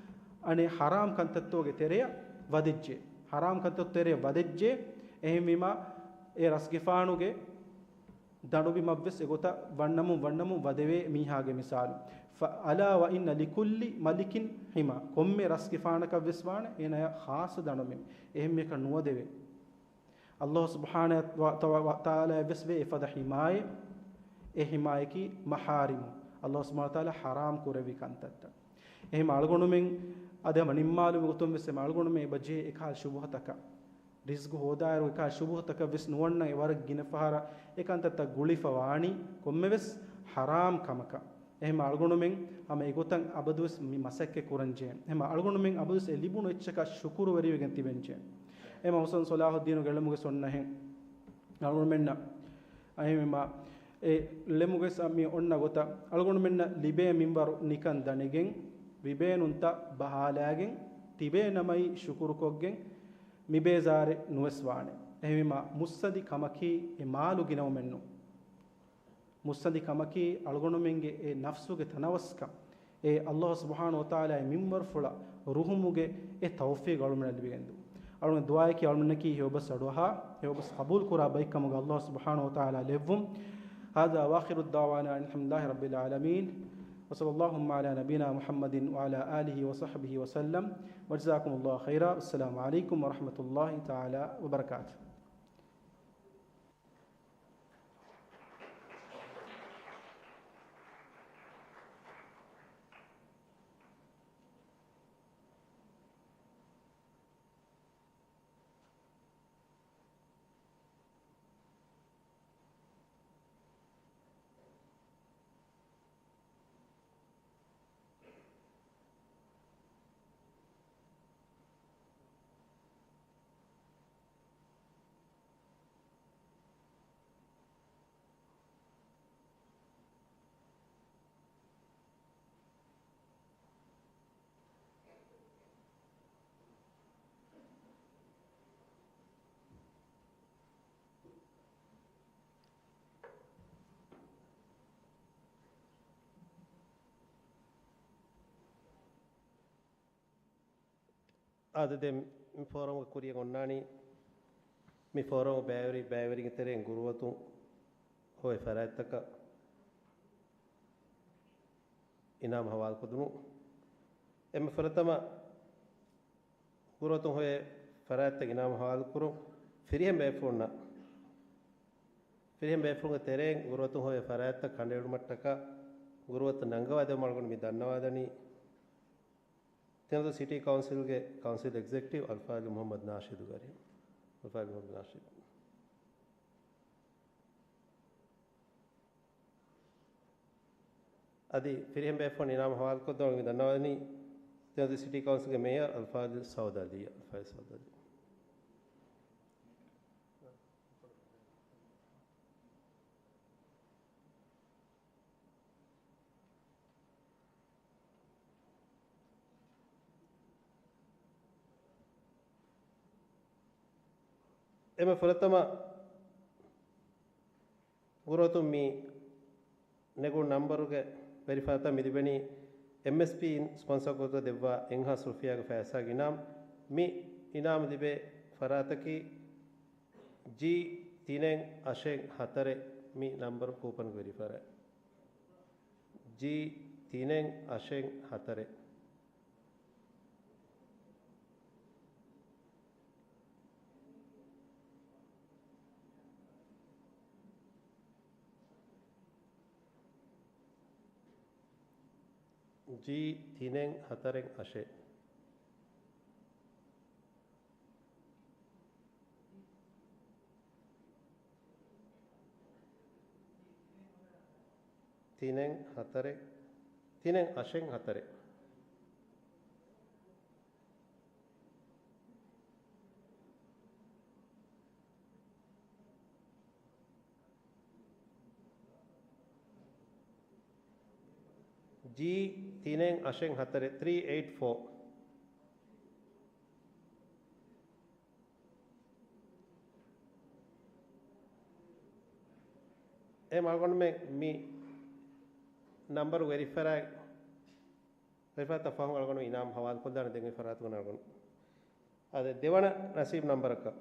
އަނެއް ޙަރާމް ކަންތައްތަކުގެ ތެރެއަށް ވަދެއްޖެ. ޙަރާމް ކަންތައް ތެރެއަށް ވަދެއްޖެ. އެހެންވީމާ، އެ ރަސްގެފާނުގެ ދަނޑުބިމަށްވެސް އެގޮތަށް ވަންނަމުން ވަންނަމުން ވަދެވޭ މީހާގެ މިސާލު. ފަ-، "ألا وإن لكل ملك حمى." ކޮންމެ ރަސްގެފާނަކަށްވެސް ވާނެ އޭނަޔަށް ޚާއްޞަ ދަނޑުމެއް. އެހެން މީހަކަށް ނުވަދެވޭ. ﷲ ސުބްޙާނަހޫ ވަ-، ތަ-، ވަ-، ތަޢާލާއަށްވެސް ވޭ އެފަދަ ޙިމާޔަތް، އެ ޙިމާޔަތަކީ މަޙާރިމު، ﷲ ސުބްޙާނަހޫ ވަތަޢާލާ ޙަރާމް ކުރެއްވި ކަންތައްތައް. އެހެން އަޅުގަނޑުމެން އަދި ހަމަ ނިންމާލުމުގެ ގޮތުން ވެސް އެމަ އަޅުގަނޑުމެން އެބަ ޖެހޭ އެކަހަލަ ޝުބުހަތަކަށް، ރިޒްގު ހޯދާއިރު އެކަހަލަ ޝުބުހަތަކަށް ވެސް ނުވަންނަ އެ ވަރަށް ގިނަ ފަހަރަށް އެ ކަންތައްތައް ގުޅިފަ ވާނީ ކޮންމެވެސް ޙަރާމް ކަމަކަށް. އެހެން އަޅުގަނޑުމެން ހަމަ އެގޮތަށް އަބަދުވެސް މި މަސައްކަތް ކުރަންޖެހޭ. އެހެން އަޅުގަނޑުމެން އަބަދުވެސް އެ ލިބުނު އެއްޗަކަށް ޝުކުރުވެރިވެގެން ތިބެންޖެހޭ. އެހެން ހުސަން ޞަލާޙުއްދީނުގެ އެޅުމުގެ ސޮންނަހެން އަޅުގަނޑުމެންނަށް އެހެންވީމާ، އެ ޅެމުގެ ސަ-، މި އޮންނަ ގޮތަށް އަޅުގަނޑުމެންނަށް ލިބޭ މިންވަރު ނިކަން ދަނެގެން، ވިބޭނުންތައް ބަހާލާގެން، ތިބޭ ނަމައި ޝުކުރުކޮށްގެން، މި ބޭޒާރެއް ނުވެސް ވާނެ. އެހެންވީމާ، މުއްސަނދި ކަމަކީ އެ މާލު ގިނަވުމެއްނު. މުއްސަނދި ކަމަކީ އަޅުގަނޑުމެންގެ އެ ނަފްސުގެ ތަނަވަސްކަން. އެ ﷲ ސުބްޙާނަހޫ ވަތަޢާލާ އެ މިންވަރުފުޅަށް ރުހުމުގެ އެ ތައުފީޤު އަޅުމެންނަށް ލިބިގެންދު. އަޅުގަނޑު ދުޢާއަކީ އަޅުމެންނަކީ ހެޔޮބަސް އަޑުއަހާ، ހެޔޮބަސް ޤަބޫލު ކުރާ ބައެއްކަމުގަ ﷲ ސުބްޙާނަހޫ ވަތަޢާލާ ލެއްވުން. هذا وآخر دعوانا أن الحمد لله رب العالمين. وصلى اللهم على نبينا محمد وعلى آله وصحبه وسلم. وجزاكم الله خيرا. والسلام عليكم ورحمة الله تعالى وبركاته. އާދެ، ދެން މި ފޯރަމްގެ ކުރިއަށް އޮންނާނީ، މި ފޯރަމް ބައިވެރި، ބައިވެރިންގެ ތެރެއިން ގުރުއަތުން ހޮވޭ ފަރާތްތަކަށް އިނާމް ހަވާލުކޮށްދިނުން. އެންމެ ފުރަތަމަ ގުރުއަތުން ހޮވޭ ފަރާތްތައް އިނާމް ހަވާލުކުރުން. ފިރިހެން ބޭފުޅުންނަށް، ފިރިހެން ބޭފުޅުންގެ ތެރެއިން ގުރުއަތުން ހޮވޭ ފަރާތްތައް ކަނޑައެޅުމަށްޓަކާ ގުރުއަތު ނަންގަވާދެވުމަށް އަޅުގަނޑު މި ދަންނަވާދަނީ، ތެނަދޫ ސިޓީ ކައުންސިލްގެ ކައުންސިލް އެގްޒެކެޓިވް އަލްފާޟިލް މުޙައްމަދު ނާޝިދު ގަރި. އަލްފާޟިލް މުޙައްމަދު ނާޝިދު. އަދި ފިރިހެން ބޭފުޅުން އިނާމް ހަވާލުކޮށްދޭން މި ދަންނަވަނީ، ތެނަދޫ ސިޓީ ކައުންސިލްގެ މޭޔަރ އަލްފާޟިލް ސައުދު އަލީ، އަލްފާޟިލް ސައުދު އަލީ. އެންމެ ފުރަތަމަ ގުރުއަތުން މި ނެގުނު ނަންބަރުގެ ވެރިފަރާތަށް މި ލިބެނީ އެމްއެސްޕީއިން ސްޕޮންސަރ ކޮށް ދެއްވާ އެއްހާސް ރުފިޔާގެ ފައިސާގެ އިނާމް. މި އިނާމް ލިބޭ ފަރާތަކީ ޖީ ތިނެއް އަށެއް ހަތަރެއް. މި ނަންބަރު ކޫޕަންގެ ވެރިފަރާތް. ޖީ ތިނެއް އަށެއް ހަތަރެއް. ޖީ ތިނެއް ހަތަރެއް އަށެއް. ތިނެއް ހަތަރެއް، ތިނެއް އަށެއް ހަތަރެއް. ޖީ ތިނެއް އަށެއް ހަތަރެއް، ތްރީ އެއިޓް ފޯ. އެ އަޅުގަނޑުމެން މި ނަންބަރު ވެރިފަރާތް، ވެރިފަރާތަށް ފަހުން އަޅުގަނޑު އިނާމް ހަވާލުކޮށްލާނެ ދެން އެ ފަރާތުގަ އަޅުގަނޑު. އާދެ، ދެވަނަ ނަސީބު ނަންބަރަކަށް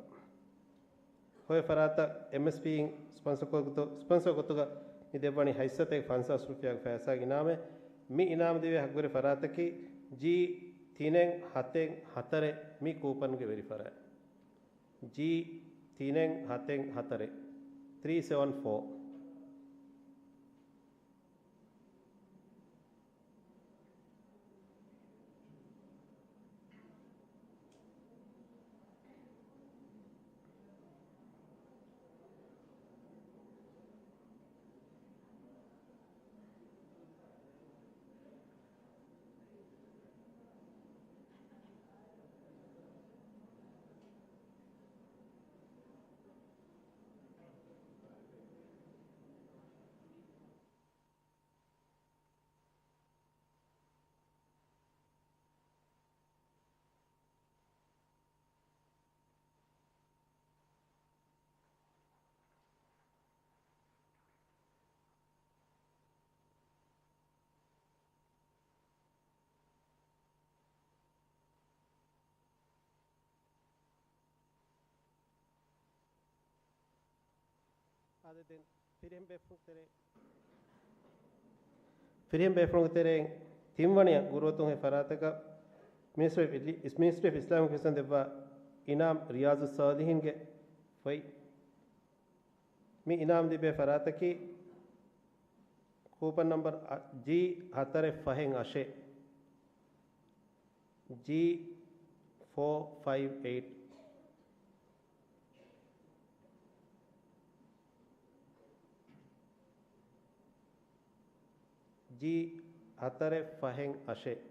ހޮވޭ ފަރާތަށް އެމްއެސްޕީއިން ސްޕޮންސަރ ކޮށް ގޮތު، ސްޕޮންސަރ ގޮތުގަ މި ދެއްވަނީ ހަތްސަތޭކަ ފަންސާސް ރުފިޔާގެ ފައިސާގެ އިނާމެއް. މި އިނާމް ލިބޭ ހައްގުވެރި ފަރާތަކީ ޖީ ތިނެއް ހަތެއް ހަތަރެއް. މި ކޫޕަންގެ ވެރިފަރާތް. ޖީ ތިނެއް ހަތެއް ހަތަރެއް، ތްރީ ސެވަން ފޯ. އާދެ، ދެން ފިރިހެން ބޭފުޅުން ތެރޭ، ފިރިހެން ބޭފުޅުންގެ ތެރެއިން ތިންވަނަޔަށް ގުރުއަތުން ހެ ފަރާތަކަށް މިނިސްޓްރީ އޮފް އި-، މިނިސްޓްރީ އޮފް އިސްލާމިކް އެފެއާޒް ދެއްވާ އިނާމް ރިޔާޒުއްސާލިހީންގެ ފޮތް. މި އިނާމް ލިބޭ ފަރާތަކީ ކޫޕަން ނަންބަރު އަ-، ޖީ ހަތަރެއް ފަހެއް އަށެއް. ޖީ ފޯ ފައިވް އެއިޓް. ޖީ ހަތަރެއް ފަހެއް އަށެއް.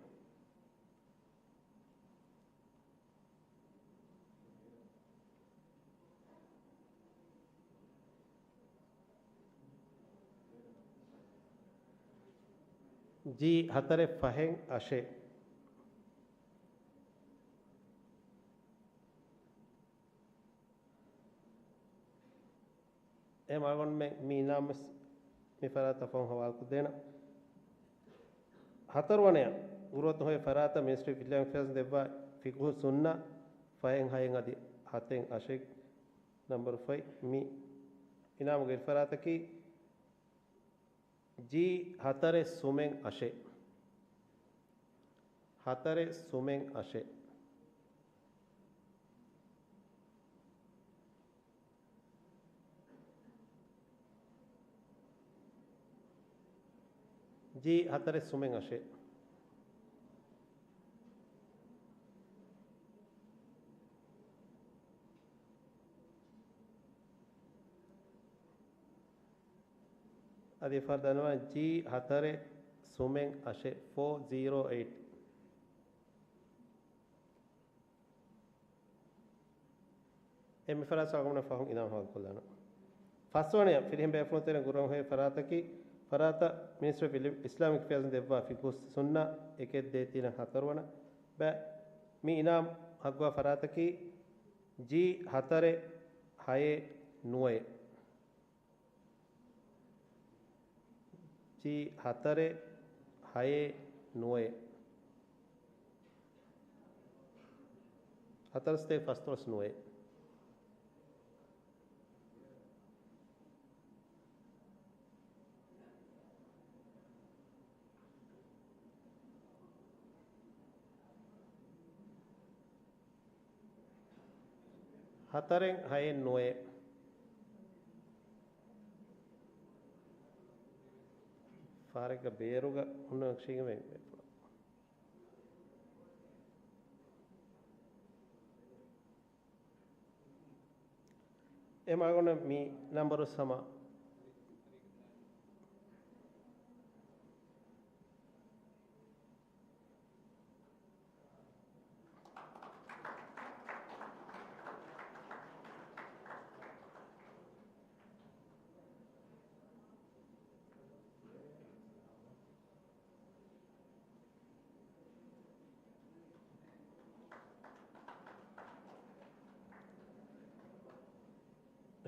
ޖީ ހަތަރެއް ފަހެއް އަށެއް. އެ އަޅުގަނޑުމެން މި އިނާމް ވެސް މި ފަރާތަށް ފަހުން ހަވާލުކޮށްދޭނަން. ހަތަރުވަނަޔަށް ގުރުއަތުން ހޮވޭ ފަރާތަށް މިނިސްޓްރީ އޮފް އިސްލާމިކް އެފެއާޒް ދެއްވާ ފިޤުހު ސުންނަ ފަހެއް ހައެއް އަދި ހަތެއް އަށެއް ނަންބަރު ފައި މި އިނާމުގެ އިރުފަރާތަކީ ޖީ ހަތަރެއް ސުމެއް އަށެއް. ހަތަރެއް ސުމެއް އަށެއް. ޖީ ހަތަރެއް ސުމެއް އަށެއް. އަދި އެފަހަރު ދަންނަވާ ޖީ ހަތަރެއް ސުމެއް އަށެއް، ފޯ ޒީރޯ އެއިޓް. އެ މި ފަރާތް އަޅުގަނޑު ފަހުން އިނާމު ހަވާލުކޮށްލާނަން. ފަސްވަނަޔަށް ފިރިހެން ބޭފުޅުން ތެރެއިން ގުރުއަން ހޮވޭ ފަރާތަކީ، ފަރާތަށް މިނިސްޓްރީ އޮފް އިލި-، އިސްލާމިކް އެފެއާޒުން ދެއްވާ ފިޤުހު ސުންނަ އެކެއް ދޭތީނަ ހަތަރުވަނަ ބައި. މި އިނާމު ހައްގުވާ ފަރާތަކީ، ޖީ ހަތަރެއް ހައެއް ނުވައެއް. ޖީ ހަތަރެއް ހައެއް ނުވައެއް. ހަތަރު ސަތޭކަ ފަސްދޮޅަސް ނުވައެއް. ހަތަރެއް ހައެއް ނުވައެއް. ފާރެއްގަ ބޭރުގަ ހުންނަ ނަކްޝީގެ މެ-، މެ-، އެ މަގުނަ މި ނަންބަރު ސަމާ.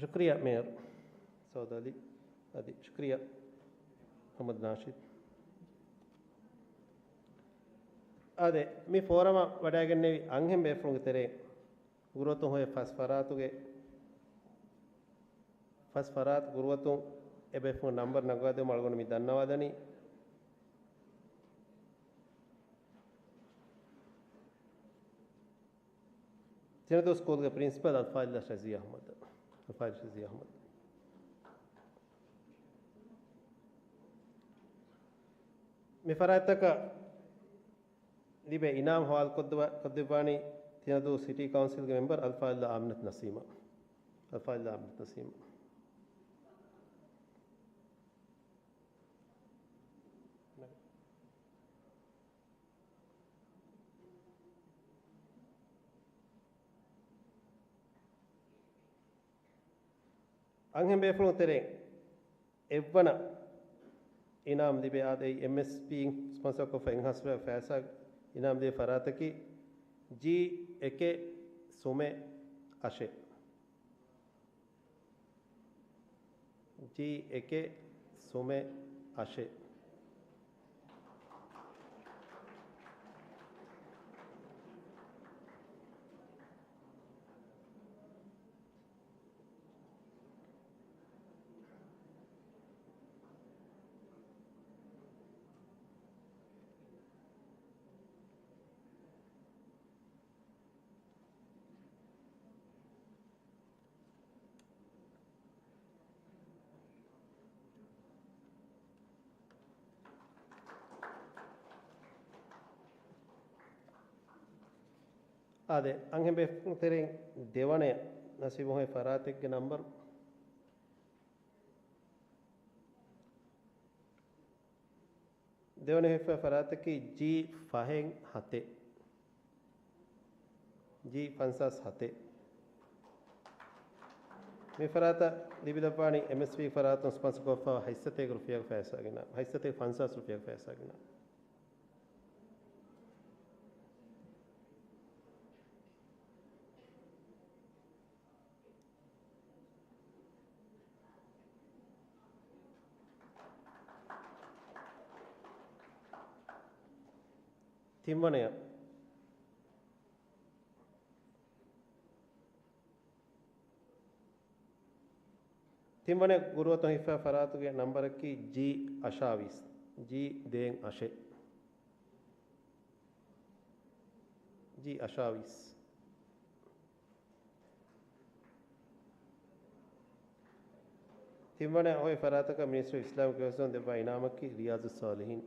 ޝުކްރިޔާ މޭޔަރު ސައޫދު އަލީ. އަދި ޝުކްރިޔާ މުޙައްމަދު ނާޝިދު. އާދެ، މި ފޯރަމަށް ވަޑައިގެންނެވި އަންހެން ބޭފުޅުންގެ ތެރެއިން ގުރުއަތުން ހޮވޭ ފަސް ފަރާތުގެ، ފަސް ފަރާތު ގުރުއަތުން އެ ބޭފުޅުން ނަންބަރު ނަގާދެވުމަށް އަޅުގަނޑު މި ދަންނަވާލަނީ. ތިނަދޫ ސްކޫލްގެ ޕްރިންސިޕަލް އަލްފާޟިލާ ޝަޒީ އަޙްމަދު. އަލްފާޟިލް ޝަޒީ އަޙްމަދު. މި ފަރާތްތަކަށް ލިބޭ އިނާމް ހަވާލުކޮށްދެއްވާ-، ކޮށްދެއްވާނީ ތިނަދޫ ސިޓީ ކައުންސިލްގެ މެމްބަރު އަލްފާޟިލާ އާމިނަތު ނަސީމް. އަލްފާޟިލާ އާމިނަތު ނަސީމް. އަންހެން ބޭފުޅުން ތެރެއިން އެއްވަނަ އިނާމް ލިބޭ އާދެ، އެމްއެސްޕީ ސްޕޮންސަރކޮށްފަ އެއްހާސް ރުފިޔާ ފައިސާ އިނާމް ދޭ ފަރާތަކީ ޖީ އެކެއް ސުމެއް އަށެއް. ޖީ އެކެއް ސުމެއް އަށެއް. އާދެ، އަންހެން ބޭފުޅުން ތެރެއިން ދެވަނަ ނަސީބު ހޮވޭ ފަރާތެއްގެ ނަންބަރު. ދެވަނަ ހިފަ ފަރާތަކީ ޖީ ފަހެއް ހަތެއް. ޖީ ފަންސާސް ހަތެއް. މި ފަރާތަށް ލިބިލައްވާނީ އެމްއެސްޕީ ފަރާތުން ސްޕޮންސަރކޮށްފަ ހަތްސަތޭކަ ރުފިޔާގެ ފައިސާގެ ނަ-، ހަތްސަތޭކަ ފަންސާސް ރުފިޔާގެ ފައިސާގެ ނަ-، ތިންވަނަޔަށް ތިންވަނަ ގުރުއަތުން ހިފާ ފަރާތުގެ ނަންބަރަކީ ޖީ އަށާވީސް. ޖީ ދޭއް އަށެއް. ޖީ އަށާވީސް. ތިންވަނަ އޮތް ފަރާތަކަށް މިނިސްޓްރީ އިސްލާމިކް އެފޭސް ދެއްވާ އިނާމަކީ ރިޔާޒުއްސާލިހީން.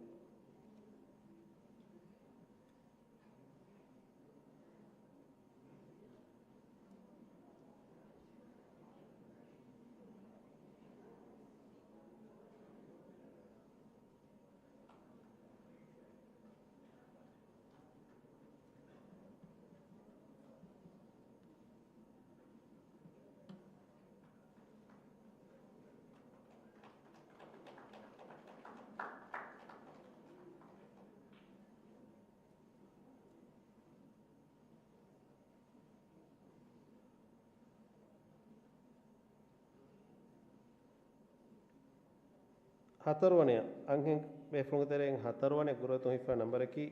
ހަތަރުވަނަޔަށް، އަންހެން ބޭފުޅުންގެ ތެރެއިން ހަތަރުވަނަ ގުރުއަތުން ހިފާ ނަންބަރަކީ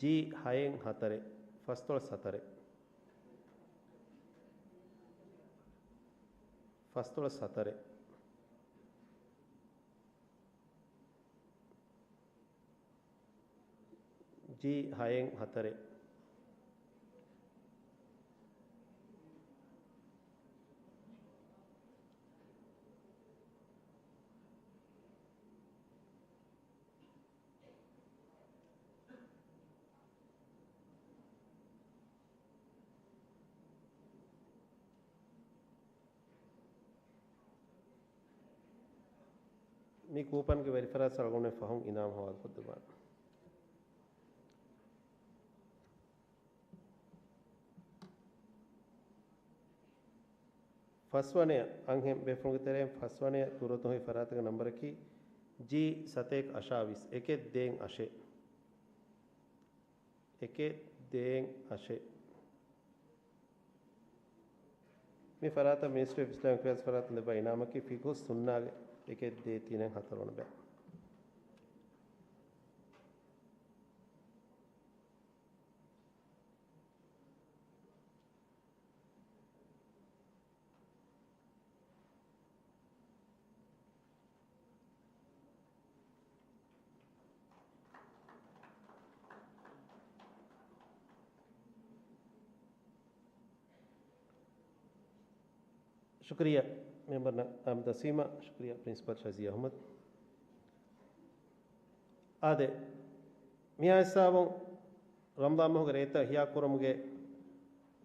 ޖީ ހައެއް ހަތަރެއް، ފަސްދޮޅަސް ހަތަރެއް. ފަސްދޮޅަސް ހަތަރެއް. ޖީ ހައެއް ހަތަރެއް. މި ކޫޕަންގެ ވެރިފަރާތް އަޅުގަނޑުމެން ފަހުން އިނާމް ހަވާލުކޮށްދެއްވާނެ. ފަސްވަނަޔަށް، އަންހެން ބޭފުޅުންގެ ތެރެއިން ފަސްވަނަޔަށް ގުރުއަތުން ހިފާ ފަރާތުގެ ނަންބަރަކީ ޖީ ސަތޭކަ އަށާވީސް، އެކެއް ދޭއް އަށެއް. އެކެއް ދޭއް އަށެއް. މި ފަރާތަށް މިނިސްޓްރީ އޮފް އިސްލާމިކް އެފޭއާޒް ފަރާތުން ދެއްވާ އިނާމަކީ ފިޤުހުއްސުންނާގެ އެކެއް ދޭއް ތިނެއް ހަތަރުވަނަ ބައި. ޝުކުރިއްޔާ މެމްބަރު އަހްމަދު އަސީމަށް، ޝުކުރިއްޔާ ޕްރިންސިޕަލް ޝަޒީ އަހްމަދު. އާދެ، މިހާ ހިސާބުން ރަމަޟާން މަހުގެ ރޭތައް އިޙްޔާކުރުމުގެ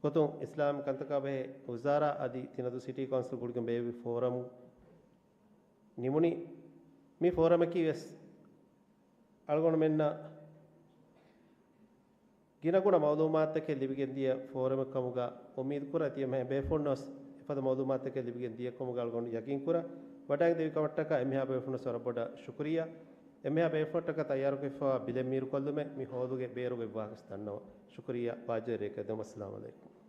ގޮތުން އިސްލާމީ ކަންތަކާ ބެހޭ ވުޒާރާ އަދި ތިނަދޫ ސިޓީ ކައުންސިލް ގުޅިގެން ބޭއްވި ފޯރަމް ނިމުނީ. މި ފޯރަމަކީ ވެސް އަޅުގަނޑުމެންނަށް ގިނަގުނަ މައުލޫމާތުތަކެއް ލިބިގެން ދިޔަ ފޯރަމެއް ކަމުގަ އުއްމީދު ކުރަން. ތި އެންމެހާ ބޭފުޅުންނަށް ވެސް އެފަދަ މައުލޫމާތުތަކެއް ލިބިގެން ދިޔަ ކަމުގަ އަޅުގަނޑު ޔަގީން ކުރަން. ވަޑައިގެން ދެއްވި ކަމަށްޓަކާ އެންމެހާ ބޭފުޅުންނަށް ވަރަށް ބޮޑަށް ޝުކުރިއްޔާ. އެންމެހާ ބޭފުޅަށްޓަކާ ތައްޔާރުކޮށްފައިވާ ބިލެއް މީރުކޮށްލުމެއް މި ހޯލުގެ ބޭރުގައި ވާހަކަ ދަންނަވަން. ޝުކުރިއްޔާ. ބާއްޖަވެރި ރެއެއްގައި ދެމުން. އައްސަލާމު ޢަލައިކުމް.